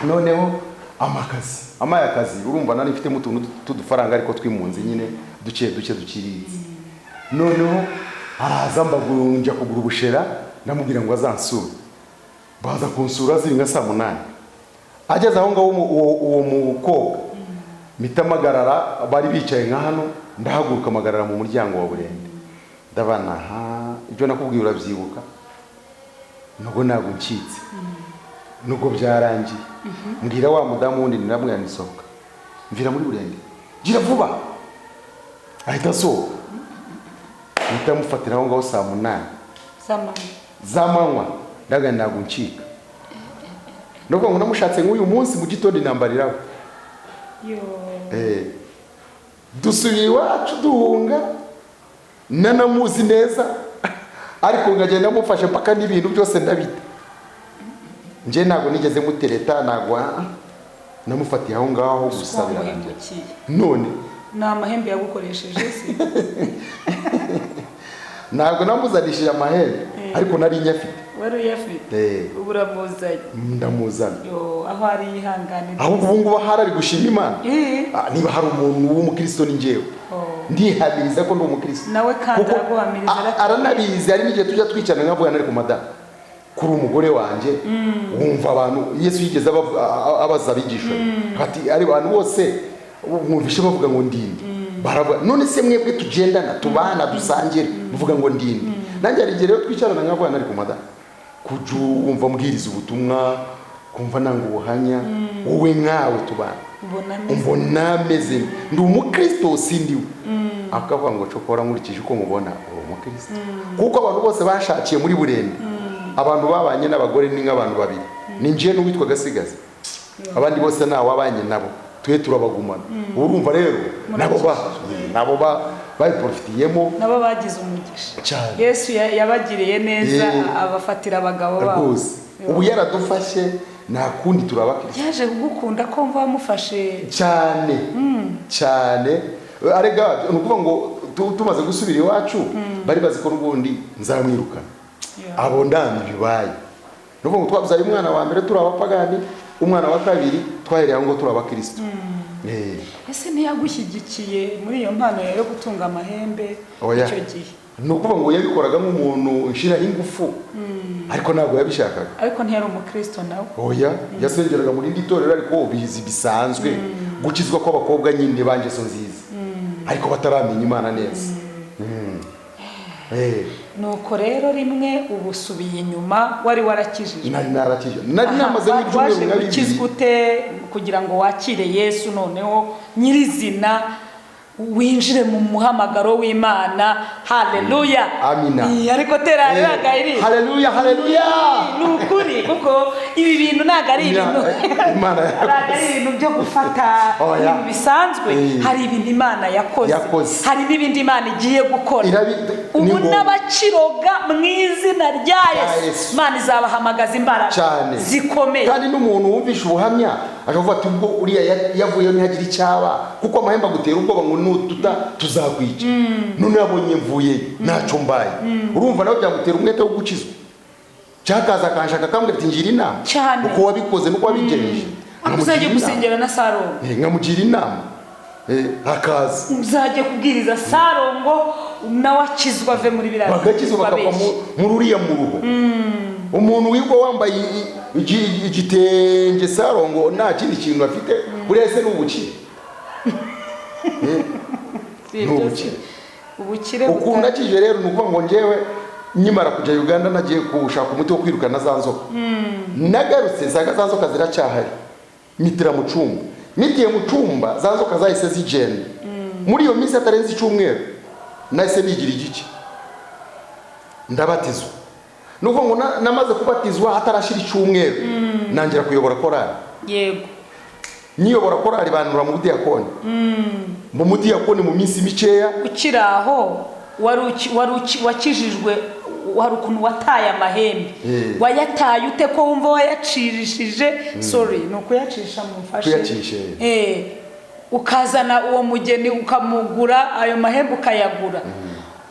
Noneho amakazi amaye akazi, urumva nari mfitemo utuntu tudufaranga ariko tw'impunzi nyine, duke duke duciriritse. Noneho araza mbagunja kugura ubushera, ndamubwira ngo azansure. Baza kunsura ziri nka saa 8. Ageze aho ngaho uwo mukobwa mpita mpagarara, bari bicaye nka hano, ndahaguruka mpagarara mu muryango wa Burende, ndabana ha ibyo nakubwiye urabyibuka, nubwo ntabwo ncitse, nubwo byarangiye. Mbwira wa mudamu wundi ndamubwira nti sohoka mvira muri Burende, gira vuba. Ahita asohoka, mpita mufatira aho ngaho saa 8 z'amanywa, ndaga ntabwo ncika. Nubwo ngo namushatse nk'uyu munsi mu gitondo intambara. Dusubiye iwacu duhunga, nanamuzi neza, ariko nkagenda mufashe mpaka n'ibintu byose ndabita. Nje ntabwo nigeze mutereta, ntabwo namufatiye aho ngaho gusa birarangira. None ni amahembe yagukoresheje se? Ntabwo namuzanishije amahembe, ariko nari nyafite. Wari uyafite? Ubu uramuzanye? Ndamuzana. Aho ari yihangane. Ahubwo ubu ngubu ahari ari gushima Imana. Niba hari umuntu w'umukristo ni njyewe. Ndihamiriza ko ndi umukristo. Nawe kandi araguhamiriza. Aranabizi, hari n'igihe tujya twicarana nkavuga nari ku madamu kuri umugore wanjye, wumva abantu Yesu yigeze abaza abigishwa ati ari abantu bose mwumvishe bavuga ngo ndinde, baravuga none se mwebwe tugendana tubana dusangire muvuga ngo ndinde. Nanjye hari igihe rero twicarana nkavuga nari ku madamu kuju wumva mbwiriza ubutumwa, kumva nanga ubuhamya, wowe nkawe tubana umbona meze ndi umukristo sindiwe. Akavuga ngo cokora nkurikije uko mubona uri umukristo. Kuko abantu bose bashakiye muri Burende, abantu babanye n'abagore ni nk'abantu babiri, ni nje n'uwitwa Gasigazi, abandi bose nta wabanye nabo, twe turabagumana. Urumva rero nabo bayiprofitiyemo, nabo bagize umugisha. Yesu yabagiriye neza abafatira abagabo babo. Ubu yaradufashe nta kundi turabakristo. Yaje kugukunda ko mva wamufashe cyane cyane. Arega ni ukuvuga ngo tumaze gusubira iwacu bari bazi ko n'ubundi nzamwirukana. Abo ndani bibaye. Nuvuga ngo twabyaye umwana wa mbere turi abapagani, umwana wa kabiri twahereye aho ngo turi abakristo. Ese ntiyagushyigikiye muri iyo mpano yo gutunga amahembe icyo gihe? Ni ukuvuga ngo yabikoraga nk'umuntu nshiraho ingufu, ariko ntabwo yabishakaga. Ariko ntiyari umukristo nawe? Oya, yasengeraga muri indi torero, ariko bizi bisanzwe gukizwa kw'abakobwa nyine bangeso nziza, ariko bataramenya Imana neza. Nuko rero rimwe ubusubiye inyuma, wari warakijijwe? Nari narakijijwe, nari namaze nk'ibyumweru nka bibiri. Wakizwa ute kugira ngo wakire Yesu noneho nyirizina, winjire mu muhamagaro w'Imana? Haleluya, amina. Ariko tera rero. Haleluya, haleluya. Ni ukuri, kuko ibi bintu ntabwo ari ibintu ari ibintu byo gufata ibintu bisanzwe. Hari ibintu Imana yakoze, hari n'ibindi Imana igiye gukora. Ubu n'abakiroga mu izina rya Yesu, Imana izabahamagaza imbaraga zikomeye. Kandi n'umuntu wumvisha ubuhamya akavuga ati ubwo uriya yavuyeyo ntihagire icyaba, kuko amahembe agutera ubwoba ngo nututa tuzakwica. None yabonye mvuye ntacyo mbaye, urumva nawe byamutera umwete wo gukizwa. Cyakaza akanshaka akambwira ati ngira inama uko wabikoze nuko wabigenje. Uzajye gusengera na Sarongo, nkamugira inama, akaza uzajye kubwiriza Sarongo nawe akizwa ave muri biriya, bagakizwa bakava muri uriya muruho. Umuntu wigwa wambaye igitenge Sarongo nta kindi kintu afite, buriya se ni ubukire. Ubukire ukuntu akije rero ni ukuvuga ngo njyewe nkimara kujya Uganda nagiye gushaka umuti wo kwirukana za nzoka. Nagarutse nsanga za nzoka ziracyahari, mitira mu cyumba, mitiye mu cyumba za nzoka zahise zigenda. Muri iyo minsi atarenze icyumweru nahise nigira igice ndabatizwa. Ni ukuvuga ngo namaze kubatizwa hatarashira icyumweru nangira kuyobora korali. Yego, niyobora korali banura mu budiyakoni. Mu mudiyakoni mu minsi mikeya. Ukiri aho wari wakijijwe Hari ukuntu wataye amahembe. Wayataye ute ko wumva wayacirishije? Sorry, ni ukuyacisha, mumfashe. Kuyacisha. Ukazana uwo mugeni, ukamugura ayo mahembe, ukayagura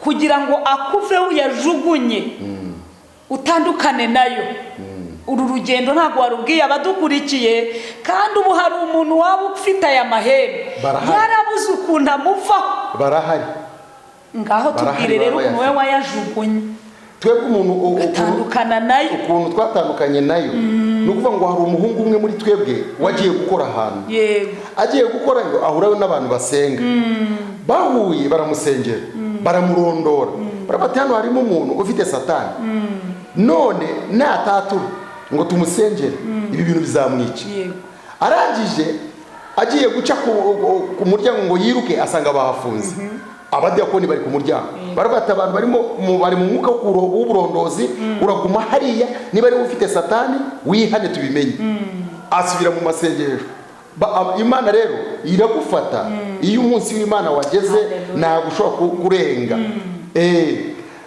kugira ngo akuveho, uyajugunye, utandukane nayo. Uru rugendo ntabwo warubwiye abadukurikiye, kandi ubu hari umuntu waba ufite aya mahembe Barahari. yarabuze ukuntu amuvaho. Barahari. Ngaho Barahari, tubwire rero baba ukuntu wowe wayajugunye, Twebwe umuntu ugatandukana nayo. Ukuntu twatandukanye nayo ni ukuvuga ngo hari umuhungu umwe muri twebwe wagiye gukora ahantu. Agiye gukorayo ahurayo n'abantu basenga. Bahuye baramusengera, baramurondora, barabati hano harimo umuntu ufite Satani, none natatura ngo tumusengere ibi bintu bizamwica. Arangije agiye guca ku muryango ngo yiruke, asanga bahafunze, abadiyakoni bari ku muryango. Baravuga ati abantu barimo bari mu mwuka w'uburondozi, uraguma hariya, niba ari ufite Satani wihane tubimenye. Asubira mu masengesho. Imana rero iragufata iyo umunsi w'Imana wageze. Hallelujah. Ntabwo ushobora kurenga.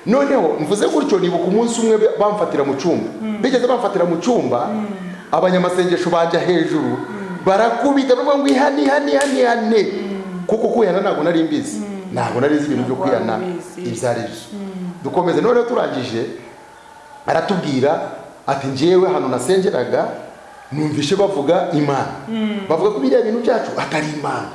Noneho mvuze gutyo nibuka umunsi umwe bamfatira mu cyumba. Bigeze bamfatira mu cyumba, abanyamasengesho bajya hejuru barakubita, bavuga ngo ihane, ihane, ihane, ihane, kuko kwihana ntabwo nari mbizi, ntabwo nari nzi ibintu byo Ntabwo kwihana wari ubizi. Ibyo ari byo. Dukomeze. Noneho turangije aratubwira ati njyewe hano nasengeraga numvishe bavuga Imana, bavuga ko biriya bintu byacu atari Imana.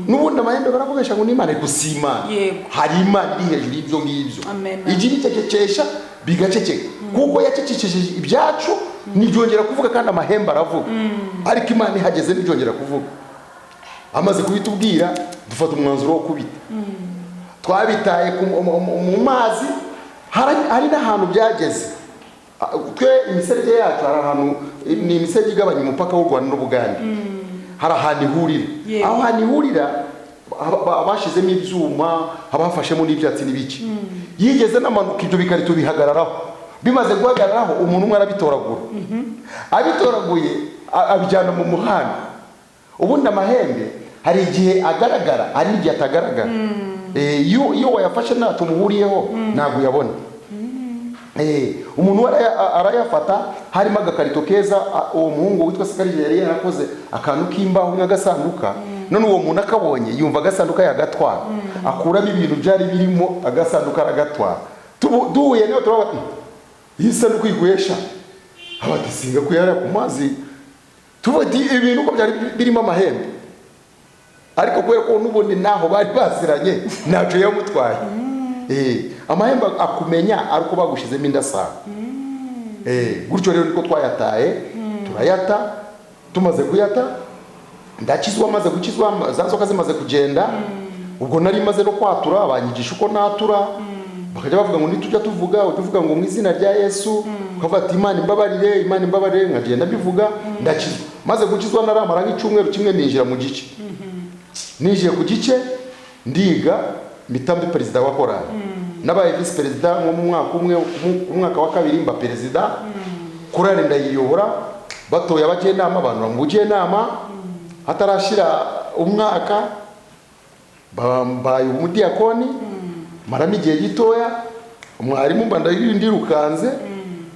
N'ubundi amahembe barakoresha ngo ni Imana, ariko si Imana. Hari Imana iri hejuru y'ibyo ngibyo. Amen. Ijya iricecekesha bigaceceka, kuko yacecekesheje ibyacu ntibyongera kuvuga, kandi amahembe aravuga, ariko Imana ihageze ntibyongera kuvuga. Amaze kubitubwira dufata umwanzuro wo kubita. Twabitaye mu mazi. Hari n'ahantu byageze. Twe imiserege yacu hari ahantu, ni imiserege igabanya umupaka w'u Rwanda n'Ubugande, hari ahantu ihurira. Aho hantu ihurira bashizemo ibyuma, haba hafashemo n'ibyatsi n'ibiki. Yigeze n'amanuka, ibyo bikarito bihagararaho. Bimaze guhagararaho, umuntu umwe arabitoragura. Abitoraguye abijyana mu muhanda. Ubundi amahembe hari igihe agaragara, hari n'igihe atagaragara. Iyo wayafashe ntacyo muhuriyeho, ntabwo uyabona. Umuntu we arayafata, harimo agakarito keza. Uwo muhungu witwa Sakarije yari yarakoze akantu k'imbaho nk'agasanduka. None uwo muntu akabonye yumva agasanduka yagatwara, akuramo ibintu byari birimo, agasanduka aragatwara. Duhuye nawe turavuga ati, iyi sanduku iguhesha abati singa kuyara ku mazi. Tuvuga ati ibintu uko byari birimo amahembe, ariko kubera ko n'ubundi naho bari baziranye ntacyo yamutwaye. Amahembe akumenya ari uko bagushizemo indasano. Gutyo rero niko twayataye, turayata. Tumaze kuyata ndakizwa. Maze gukizwa, za nzoka zimaze kugenda, ubwo nari maze no kwatura, banyigisha uko natura. Bakajya bavuga ngo nitujya tuvuga, ujya uvuga ngo mu izina rya Yesu, ukavuga ati Imana imbabarire, Imana imbabarire. Nkagenda mbivuga, ndakizwa. Maze gukizwa naramara nk'icyumweru kimwe ninjira mu gice. Ninjiye ku gice ndiga, mpita mba perezida wa korali. Nabaye visi perezida nko mu mwaka umwe, mu mwaka wa kabiri mba perezida. Korali ndayiyobora, batoye abajyanama, abantu bamugiye inama. Hatarashira umwaka bambaye umudiyakoni, maramo igihe gitoya, mwarimu mba ndirukanze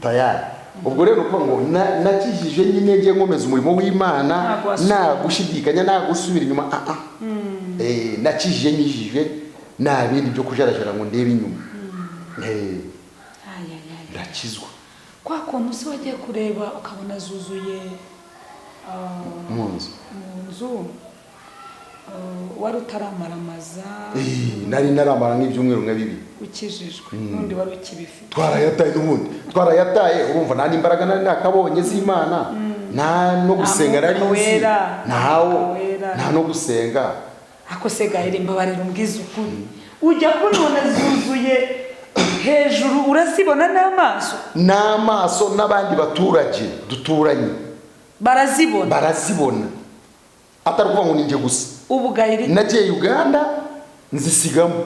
tayari. Ubwo rero ukuvuga ngo nakijije nyine ngiye nkomeza umurimo w'Imana. Ntabwo wasubira. Nta gushidikanya, nta gusubira inyuma. Nakijije nyijije, nta bindi byo kujarajara ngo ndebe inyuma. Ay, ay, ay. Ndakizwa. Kwa kuntu se wagiye kureba ukabona zuzuye mu nzu? Mu nzu, wari utaramaramaza? Nari naramara nk'ibyumweru nka 2. Ukijijwe, n'undi wari ukibifite? Twarayataye, n'ubundi twarayataye. Urumva nta n'imbaraga nari nakabonye z'Imana, nta no gusenga nari Mwuka nzi. Wera. Ntawo. Mwuka Wera. Nta no gusenga. Ako se Gaheri, mbabarira umbwize ukuri, ujya kubona zuzuye hejuru, urazibona n'amaso? N'amaso, n'abandi baturage duturanye Barazibona? Barazibona, atari ukuvuga ngo ni njye gusa. Ubu Gaheri Nagiye Uganda nzisigamo.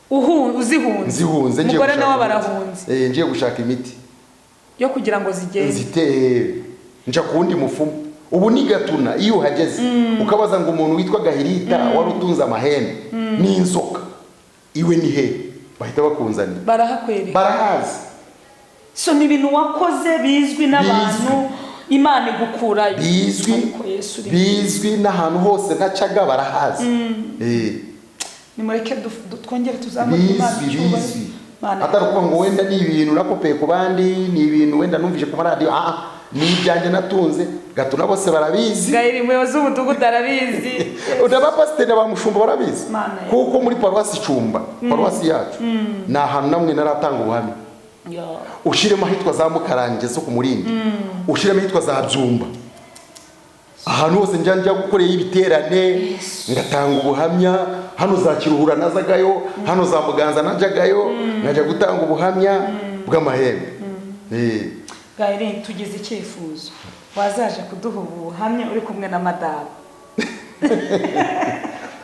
Uzihunze? Nzihunze, ngiye Umugore gushaka nawe imiti. barahunze? Ngiye gushaka imiti yo kugira ngo zigende. Nzite nja ku wundi mufumu. Ubu ni Gatuna, iyo uhageze ukabaza ngo umuntu witwa Gahirita wari utunze amahembe n'inzoka iwe ni he, bahita bakunzanira. Barahakwereka? Barahazi. So ni ibintu wakoze bizwi n'abantu, Imana igukurayo. Bizwi. Ariko Yesu uri Bizwi n'ahantu hose nacaga barahazi. Nimureke twongere tuzamure Imana Bizwi. icyubahiro. Bizwi. Imana Atari ukuvuga ngo wenda ni ibintu nakopeye ku bandi, ni ibintu wenda numvise ku maradiyo. Ni ibyanjye natunze. Gatuna bose barabizi. Gahiri, umuyobozi w'umudugudu arabizi. N'abapasiteri na ba mushumba barabizi. Mana ya- Kuko muri paruwasi Cumba, paruwasi yacu, ni ahantu namwe naratanga ubuhamya. Yo. Ushiremo ahitwa za Mukarange zo ku Murindi, ushiremo ahitwa za Byumba, ahantu hose njya gukorera ibiterane ngatanga ubuhamya. Hano za Kiruhura nazagayo, hano za Muganza najagayo, nkajya gutanga ubuhamya bw'amahembe. Gahiri, tugize icyifuzo, wazaje kuduha ubuhamya uri kumwe na madamu.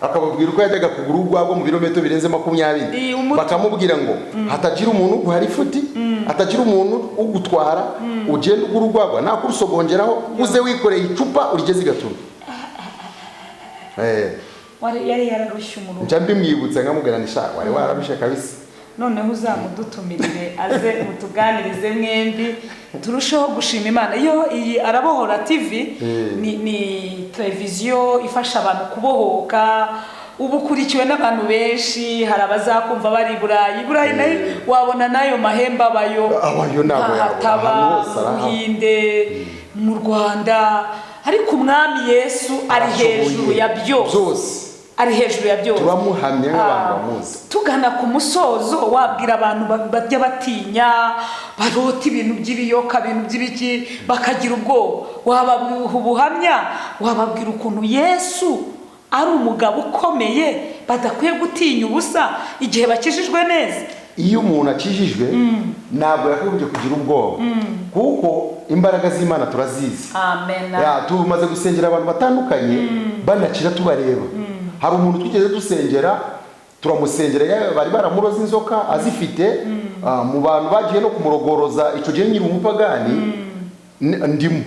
Akababwira uko yajyaga kugura urwagwa mu birometero birenze 20. Bakamubwira ngo hatagira umuntu uguha lifuti, hatagira umuntu ugutwara, ugenda ugura urwagwa nakurusogongeraho, uze wikoreye icupa urigeze i Gatuna. Yari yararushye umuruho. Njya mbimwibutsa nkamubwira ni sha wari wararushe kabisa. Noneho uzamudutumirire aze mutuganirize mwembi, turusheho gushima Imana. Iyo iyi Arabohora TV ni televiziyo ifasha abantu kubohoka. Ubu ukurikiwe n'abantu benshi, hari abazakumva bari i Burayi. I Burayi nayo wabona n'ayo mahembe abayo. Abayo ntabwo yabona. Ntahataba. Ahantu hose Mu arahaba. Buhinde, mu Rwanda, ariko Umwami Yesu ari Arashoboye. hejuru ya byose. Byose. Ari hejuru ya byose. Turamuhamya nk'abantu bamuzi. Tugana ku musozo, wabwira abantu bajya batinya, barota ibintu by'ibiyoka, ibintu by'ibiki, bakagira ubwoba, wababwira ubuhamya, wababwira ukuntu Yesu ari umugabo ukomeye badakwiye gutinya ubusa igihe bakijijwe neza. Iyo umuntu akijijwe ntabwo yakagombye kugira ubwoba, kuko imbaraga z'Imana turazizi. Amen. Ya, tumaze gusengera abantu batandukanye banakira tubareba. Hari umuntu twigeze dusengera, turamusengera, bari baramuroze inzoka azifite. Mu bantu bagiye no kumurogoroza icyo gihe nyiri umupagani ndimo.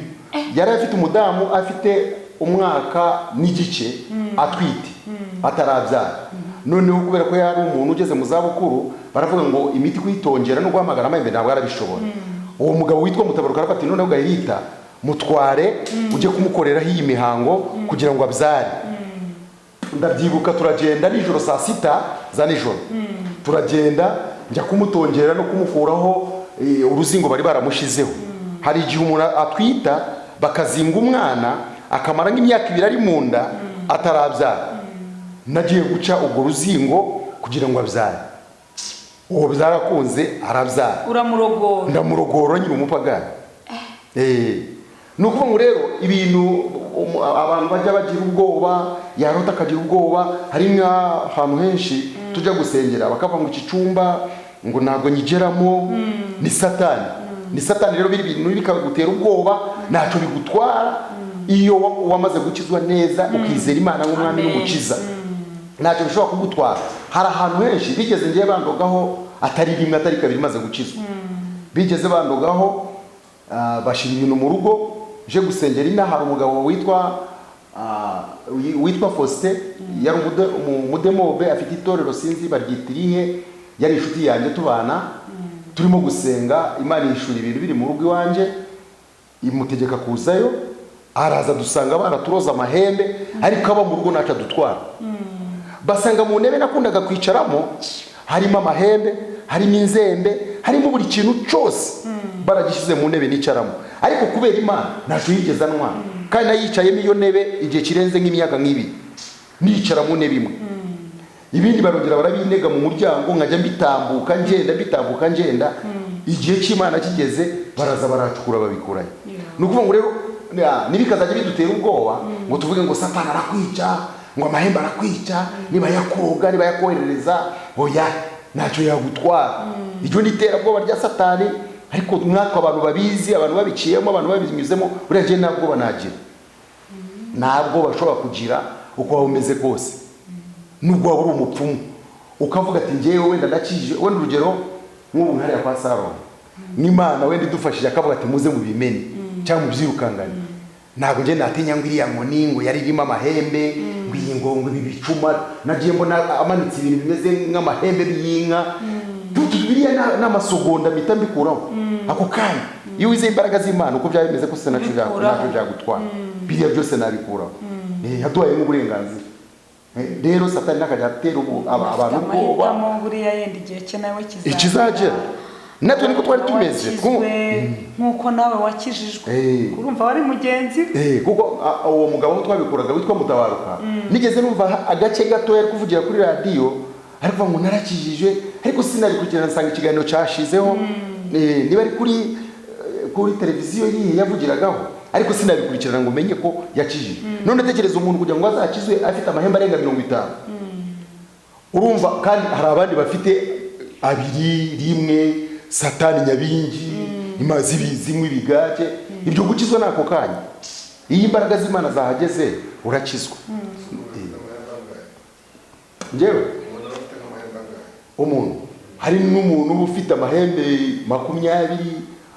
Yari afite umudamu afite umwaka n'igice atwite atarabyara. Noneho kubera ko yari umuntu ugeze mu zabukuru, baravuga ngo imiti kuyitongera no guhamagara amahembe ntabwo arabishobora. Uwo mugabo witwa Mutabaruka aravuga ati: "Noneho Gahirita mutware ujye kumukoreraho iyi mihango kugira ngo abyare." Ndabyibuka, turagenda nijoro saa 6 za nijoro, turagenda njya kumutongera no kumukuraho uruzingo bari baramushizeho. Hari igihe umuntu atwita bakazinga umwana akamara nk'imyaka 2 ari mu nda atarabyara. Nagiye guca ubwo ruzingo kugira ngo abyare. Uwo byarakunze, arabyara. Uramurogora? Ndamurogora nyiri umupagani. Ni ukuvuga ngo rero ibintu abantu bajya bagira ubwoba, yarota akagira ubwoba. Hari nk'ahantu henshi tujya gusengera bakavuga ngo iki cyumba ngo ntabwo nyigeramo, ni Satani, ni Satani. Rero biri bintu bikagutera ubwoba, ntacyo bigutwara iyo wamaze gukizwa neza, ukizera Imana nk'Umwami Amen. n'Umukiza, ntacyo bishobora kugutwara. Hari ahantu henshi bigeze ngiye bandogaho, atari rimwe atari kabiri, maze gukizwa bigeze bandogaho, bashyira ibintu mu rugo je gusengera ina. Hari umugabo witwa Faustin, yari umudemobe, afite itorero sinzi baryita irihe, yari inshuti yanjye tubana. Turimo gusenga, Imana yishura ibintu biri mu rugo iwanjye, imutegeka kuzayo. Araza dusanga baraturoza amahembe, ariko aba mu rugo ntaco adutwara. Basanga mu ntebe nakundaga kwicaramo harimo amahembe, harimo inzembe, harimo buri kintu cyose baragishyize mu ntebe nicaramo. Ariko kubera Imana ntacyo yigeze antwara, kandi nayicayemo iyo ntebe igihe kirenze nk'imyaka nk'ibiri, nicara mu ntebe imwe. Ibindi barongera barabintega mu muryango, nkajya mbitambuka ngenda, mbitambuka ngenda. Igihe cy'Imana kigeze baraza baracukura babikurayo. Ni ukuvuga ngo rero ntibikazajya bidutera ubwoba ngo tuvuge ngo Satani arakwica, ngo amahembe arakwica, niba yakoga, niba yakoherereza. Oya, ntacyo yagutwara. Iryo ni iterabwoba rya Satani. Ariko mwatwe abantu babizi, abantu babiciyemo, abantu babinyuzemo, buriya njye nta bwoba nagira, ntabwo bashobora kugira uko waba umeze kose. Nubwo waba uri umupfumu ukavuga ati njyewe wenda ndakijije, wenda urugero nk'ubu nkariya kwa Salomo, n'Imana wenda idufashije akavuga ati muze mubimene cyangwa mubyirukangane, ntabwo njye natinya ngo iriya nkoni ngo yari irimo amahembe, ngo iyi ngo ibi bicuma nagiye mbona amanitse ibintu bimeze nk'amahembe y'inka. Biriya n'amasogonda mpita mbikuraho ako kanya. Iyo wizeye imbaraga z'Imana, uko byaba bimeze kose, ntacyo Ubikuraho. Ntacyo byagutwara. Biriya byose nabikuraho. Yaduhaye nk'uburenganzira. Rero Satani ntakajya atera abantu ubwoba. Amahitamo buriya yenda igihe cye nawe kizagera. Ikizagera natwe niko twari tumeze. Wakizwe nk'uko nawe wakijijwe. Urumva wari mugenzi we. Kuko uwo mugabo aho twabikuraga witwa Mutabaruka, nigeze numva agace gatoya ari kuvugira kuri radiyo, ari kuvuga ngo narakijije, ariko sinarikurikirana, nsanga ikiganiro cyashizeho. Niba ari kuri televiziyo yihe yavugiragaho, ariko sinabikurikirana ngo menye ko yakijije. None tekereza umuntu kugira ngo azakizwe afite amahembe arenga 50. Urumva kandi hari abandi bafite abiri, rimwe, Satani, nyabingi, imazi, ibizimu, ibigage. Ibyo gukizwa ni ako kanya. Iyo imbaraga z'Imana zahageze urakizwa. Njyewe Umuntu aba afite nk'amahembe angahe? Umuntu, hari n'umuntu uba ufite amahembe 20,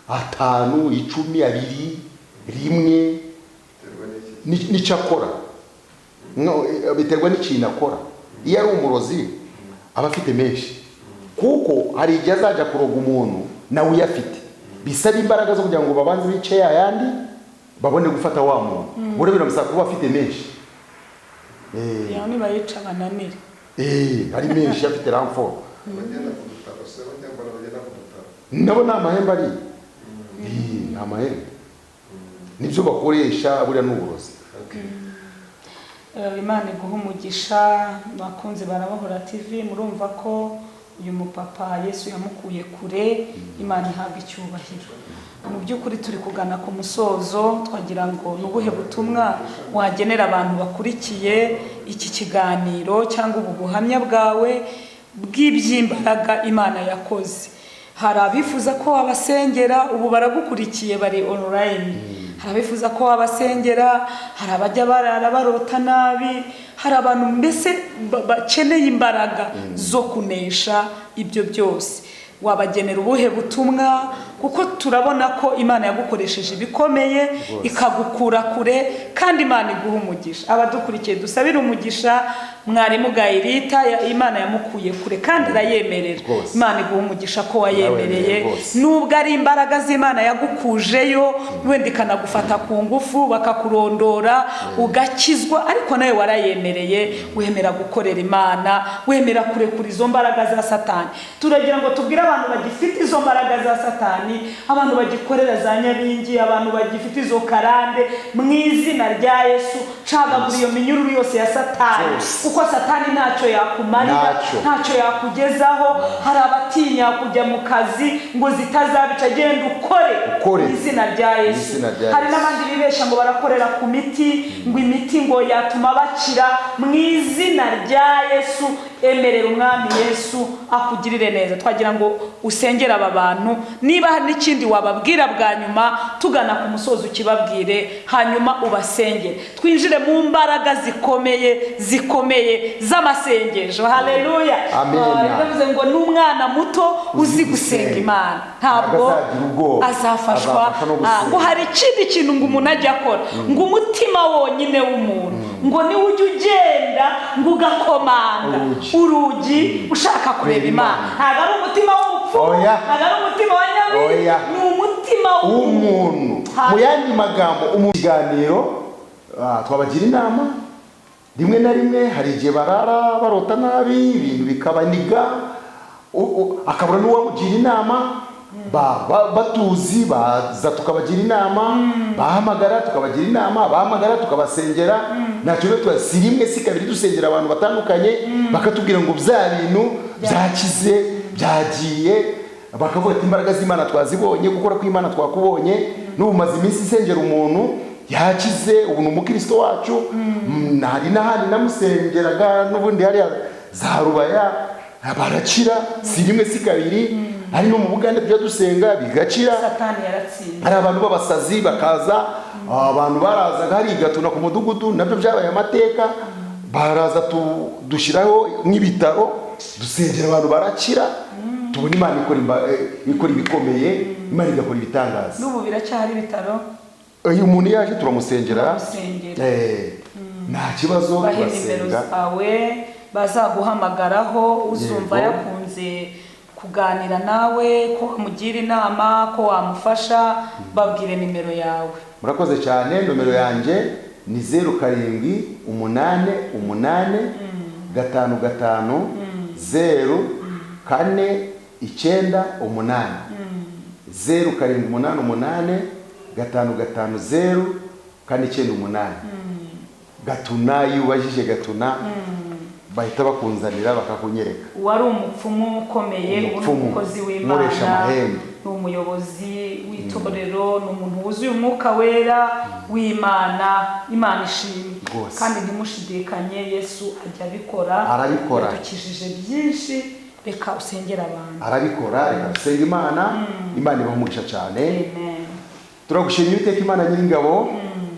5, 10, 2, 1. Biterwa n'iki? N'icyo akora. No, biterwa n'ikintu akora. Iyo ari umurozi aba afite menshi, kuko hari igihe azajya kuroga umuntu nawe uyafite, bisaba imbaraga zo kugira ngo babanze bice ya yandi babone gufata wa muntu. Ubwo rero biramusaba kuba afite menshi. Yawe nibayica bananire. Ari menshi, afite renfort. Abagenda ku dutaro se, bajya mbona bagenda ku dutaro? Nabo ni amahembe ari. Ni amahembe, nibyo bakoresha, buriya ni uburozi. Okay. Imana iguha umugisha. Bakunzi Barabahora TV, murumva ko uyu mupapa Yesu yamukuye kure. Imana ihabwa icyubahiro. Mu by'ukuri turi kugana ku musozo. Twagira ngo ni ubuhe butumwa wagenera abantu bakurikiye iki kiganiro cyangwa ubu buhamya bwawe bw'iby'imbaraga Imana yakoze? Hari abifuza ko wabasengera, ubu baragukurikiye, bari online. Hari abifuza ko wabasengera, hari abajya barara barota nabi, hari abantu mbese bakeneye imbaraga zo kunesha ibyo byose. Wabagenera ubuhe butumwa? Kuko turabona ko Imana yagukoresheje ibikomeye, ikagukura kure, kandi Imana iguha umugisha. Abadukurikiye, dusabire umugisha mwarimu Gayirita. Imana yamukuye kure kandi irayemerera. Imana iguha umugisha ko wayemereye. Nubwo ari imbaraga z'Imana yagukujeyo, wenda ikanagufata ku ngufu, bakakurondora, ugakizwa, ariko nawe warayemereye, wemera gukorera Imana, wemera kurekura izo mbaraga za Satani. Turagira ngo tubwire abantu bagifite izo mbaraga za Satani, abantu bagikorera za nyabingi, abantu bagifite izo karande, mu izina rya Yesu cagagura iyo minyururu yose ya Satani, kuko Satani ntacyo yakumarira, ntacyo yakugezaho. Hari abatinya kujya mu kazi ngo zitazabica. Genda ukore Ukore. mu izina rya Yesu. Izina rya Hari Yesu. n'abandi bibesha ngo barakorera ku miti, ngo imiti ngo yatuma bakira. Mu izina rya Yesu, emerera Umwami Yesu akugirire neza. Twagira ngo usengere aba bantu, niba hari n'ikindi wababwira bwa nyuma tugana ku musozo ukibabwire, hanyuma ubasengere, twinjire mu mbaraga zikomeye zikomeye z'amasengesho. Haleluya! Amen. Bivuze ngo n'umwana muto uzi gusenga Imana ntabwo Azagira ubwoba. azafashwa. Azafashwa no gusenga. Ngo hari ikindi kintu ngo umuntu ajya akora, ngo umutima wonyine w'umuntu ngo niwe ujya ugenda ngo ugakomanga Urugi. urugi ushaka kureba Imana. Ntabwo ari umutima w'umupfumu, Oya. ntabwo ari umutima wa nyabingi, Oya. ni umutima w'umuntu. W'umuntu. Mu yandi magambo, mu kiganiro twabagira inama, rimwe na rimwe hari igihe barara barota nabi, ibintu bikabaniga, akabura n'uwamugira inama. Batuzi baza tukabagira inama, bahamagara tukabagira inama, bahamagara tukabasengera. Ntacyo rero si rimwe si kabiri dusengera abantu batandukanye, bakatubwira ngo bya bintu byakize, byagiye, bakavuga ati imbaraga z'Imana twazibonye, gukora kw'Imana twakubonye. N'ubu maze iminsi isengera umuntu, yakize, ubu ni umukristo wacu. Hari n'ahandi namusengeraga n'ubundi hariya za Rubaya, barakira, si rimwe si kabiri. Hari no mu Bugande tujya dusenga bigakira. Satani yaratsinze. Hari abantu b'abasazi bakaza, abantu barazaga hari Gatuna ku mudugudu, nabyo byabaye amateka. Baraza dushyiraho nk'ibitaro, dusengera abantu barakira. Tubona Imana ikora ibikomeye, Imana igakora ibitangaza. N'ubu biracyahari ibitaro? Iyo umuntu yaje turamusengera. Turamusengera. Nta kibazo. Bahe nimero Turasenga. zawe bazaguhamagaraho, uzumva Yego. yakunze. kuganira nawe, ko wamugira inama, ko wamufasha, babwire nimero yawe. Murakoze cyane. Nomero yanjye ni 0788 55 0 4 9 8, 0788 55 0 4 9 8. Gatuna, iyo ubajije Gatuna bahita bakunzanira bakakunyereka. Wari umupfumu ukomeye, ubu ni Umupfumu, umukozi nkoresha w'Imana, amahembe. ni umuyobozi w'itorero, ni umuntu wuzuye umwuka wera w'Imana. Imana ishimwe. Rwose. Kandi ntimushidikanye, Yesu ajya abikora. Arabikora. Yadukijije byinshi. Reka usengere abantu. Arabikora. Reka dusenge Imana. Imana ibaha umugisha cyane. Amen. Turagushimira, Uwiteka Imana Nyiringabo.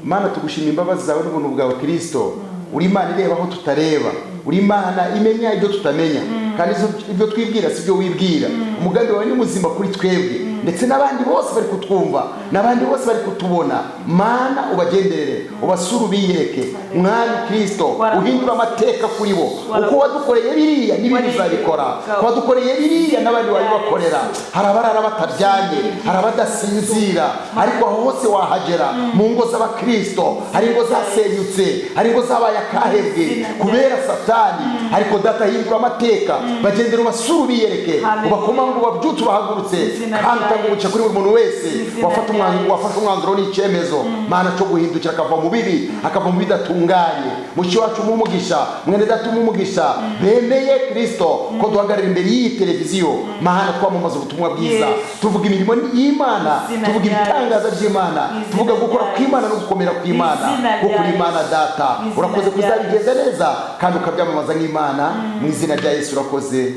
Mana, tugushima imbabazi zawe n'ubuntu bwawe. Kirisito, uri Imana ireba aho tutareba, uri Imana imenya ibyo tutamenya, kandi ibyo twibwira si byo wibwira. Umugambi wawe ni muzima kuri twebwe ndetse n'abandi bose bari kutwumva, n'abandi bose bari kutubona. Mana, ubagenderere, ubasure, ubiyereke. Mwami Kirisito, uhindure amateka kuri bo. Uko wadukoreye biriya, n'ibindi uzabikora. Uko wadukoreye biriya, n'abandi wabibakorera. Hari abarara bataryamye, hari abadasinzira, ariko aho hose wahagera. Mu ngo z'abakristo hari ingo zasenyutse, hari ingo zabaye akahebwe kubera Satani, ariko Data, hindura amateka, bagendera, ubasure, ubiyereke, ubakomange, ubabyutse, ubahagurutse, kandi utanga umugisha kuri buri muntu wese wafata umwanzuro, wafashe umwanzuro n'icyemezo, Mana, cyo guhindukira, akava mu bibi, akava mu bidatunganye. Mushiki wacu umugisha, mwene data umugisha, bemeye Kristo ko duhagarara imbere y'iyi televiziyo, Mana, twamamaza ubutumwa bwiza, tuvuga imirimo y'Imana, tuvuga ibitangaza by'Imana, tuvuga gukora kw'Imana no gukomera kw'Imana, kuko uri Imana Data. Urakoze kuzabigenza neza kandi ukabyamamaza nk'Imana. Mu izina rya Yesu urakoze,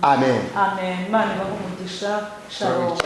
amen. Amen. Imana ibahe umugisha. Shalom.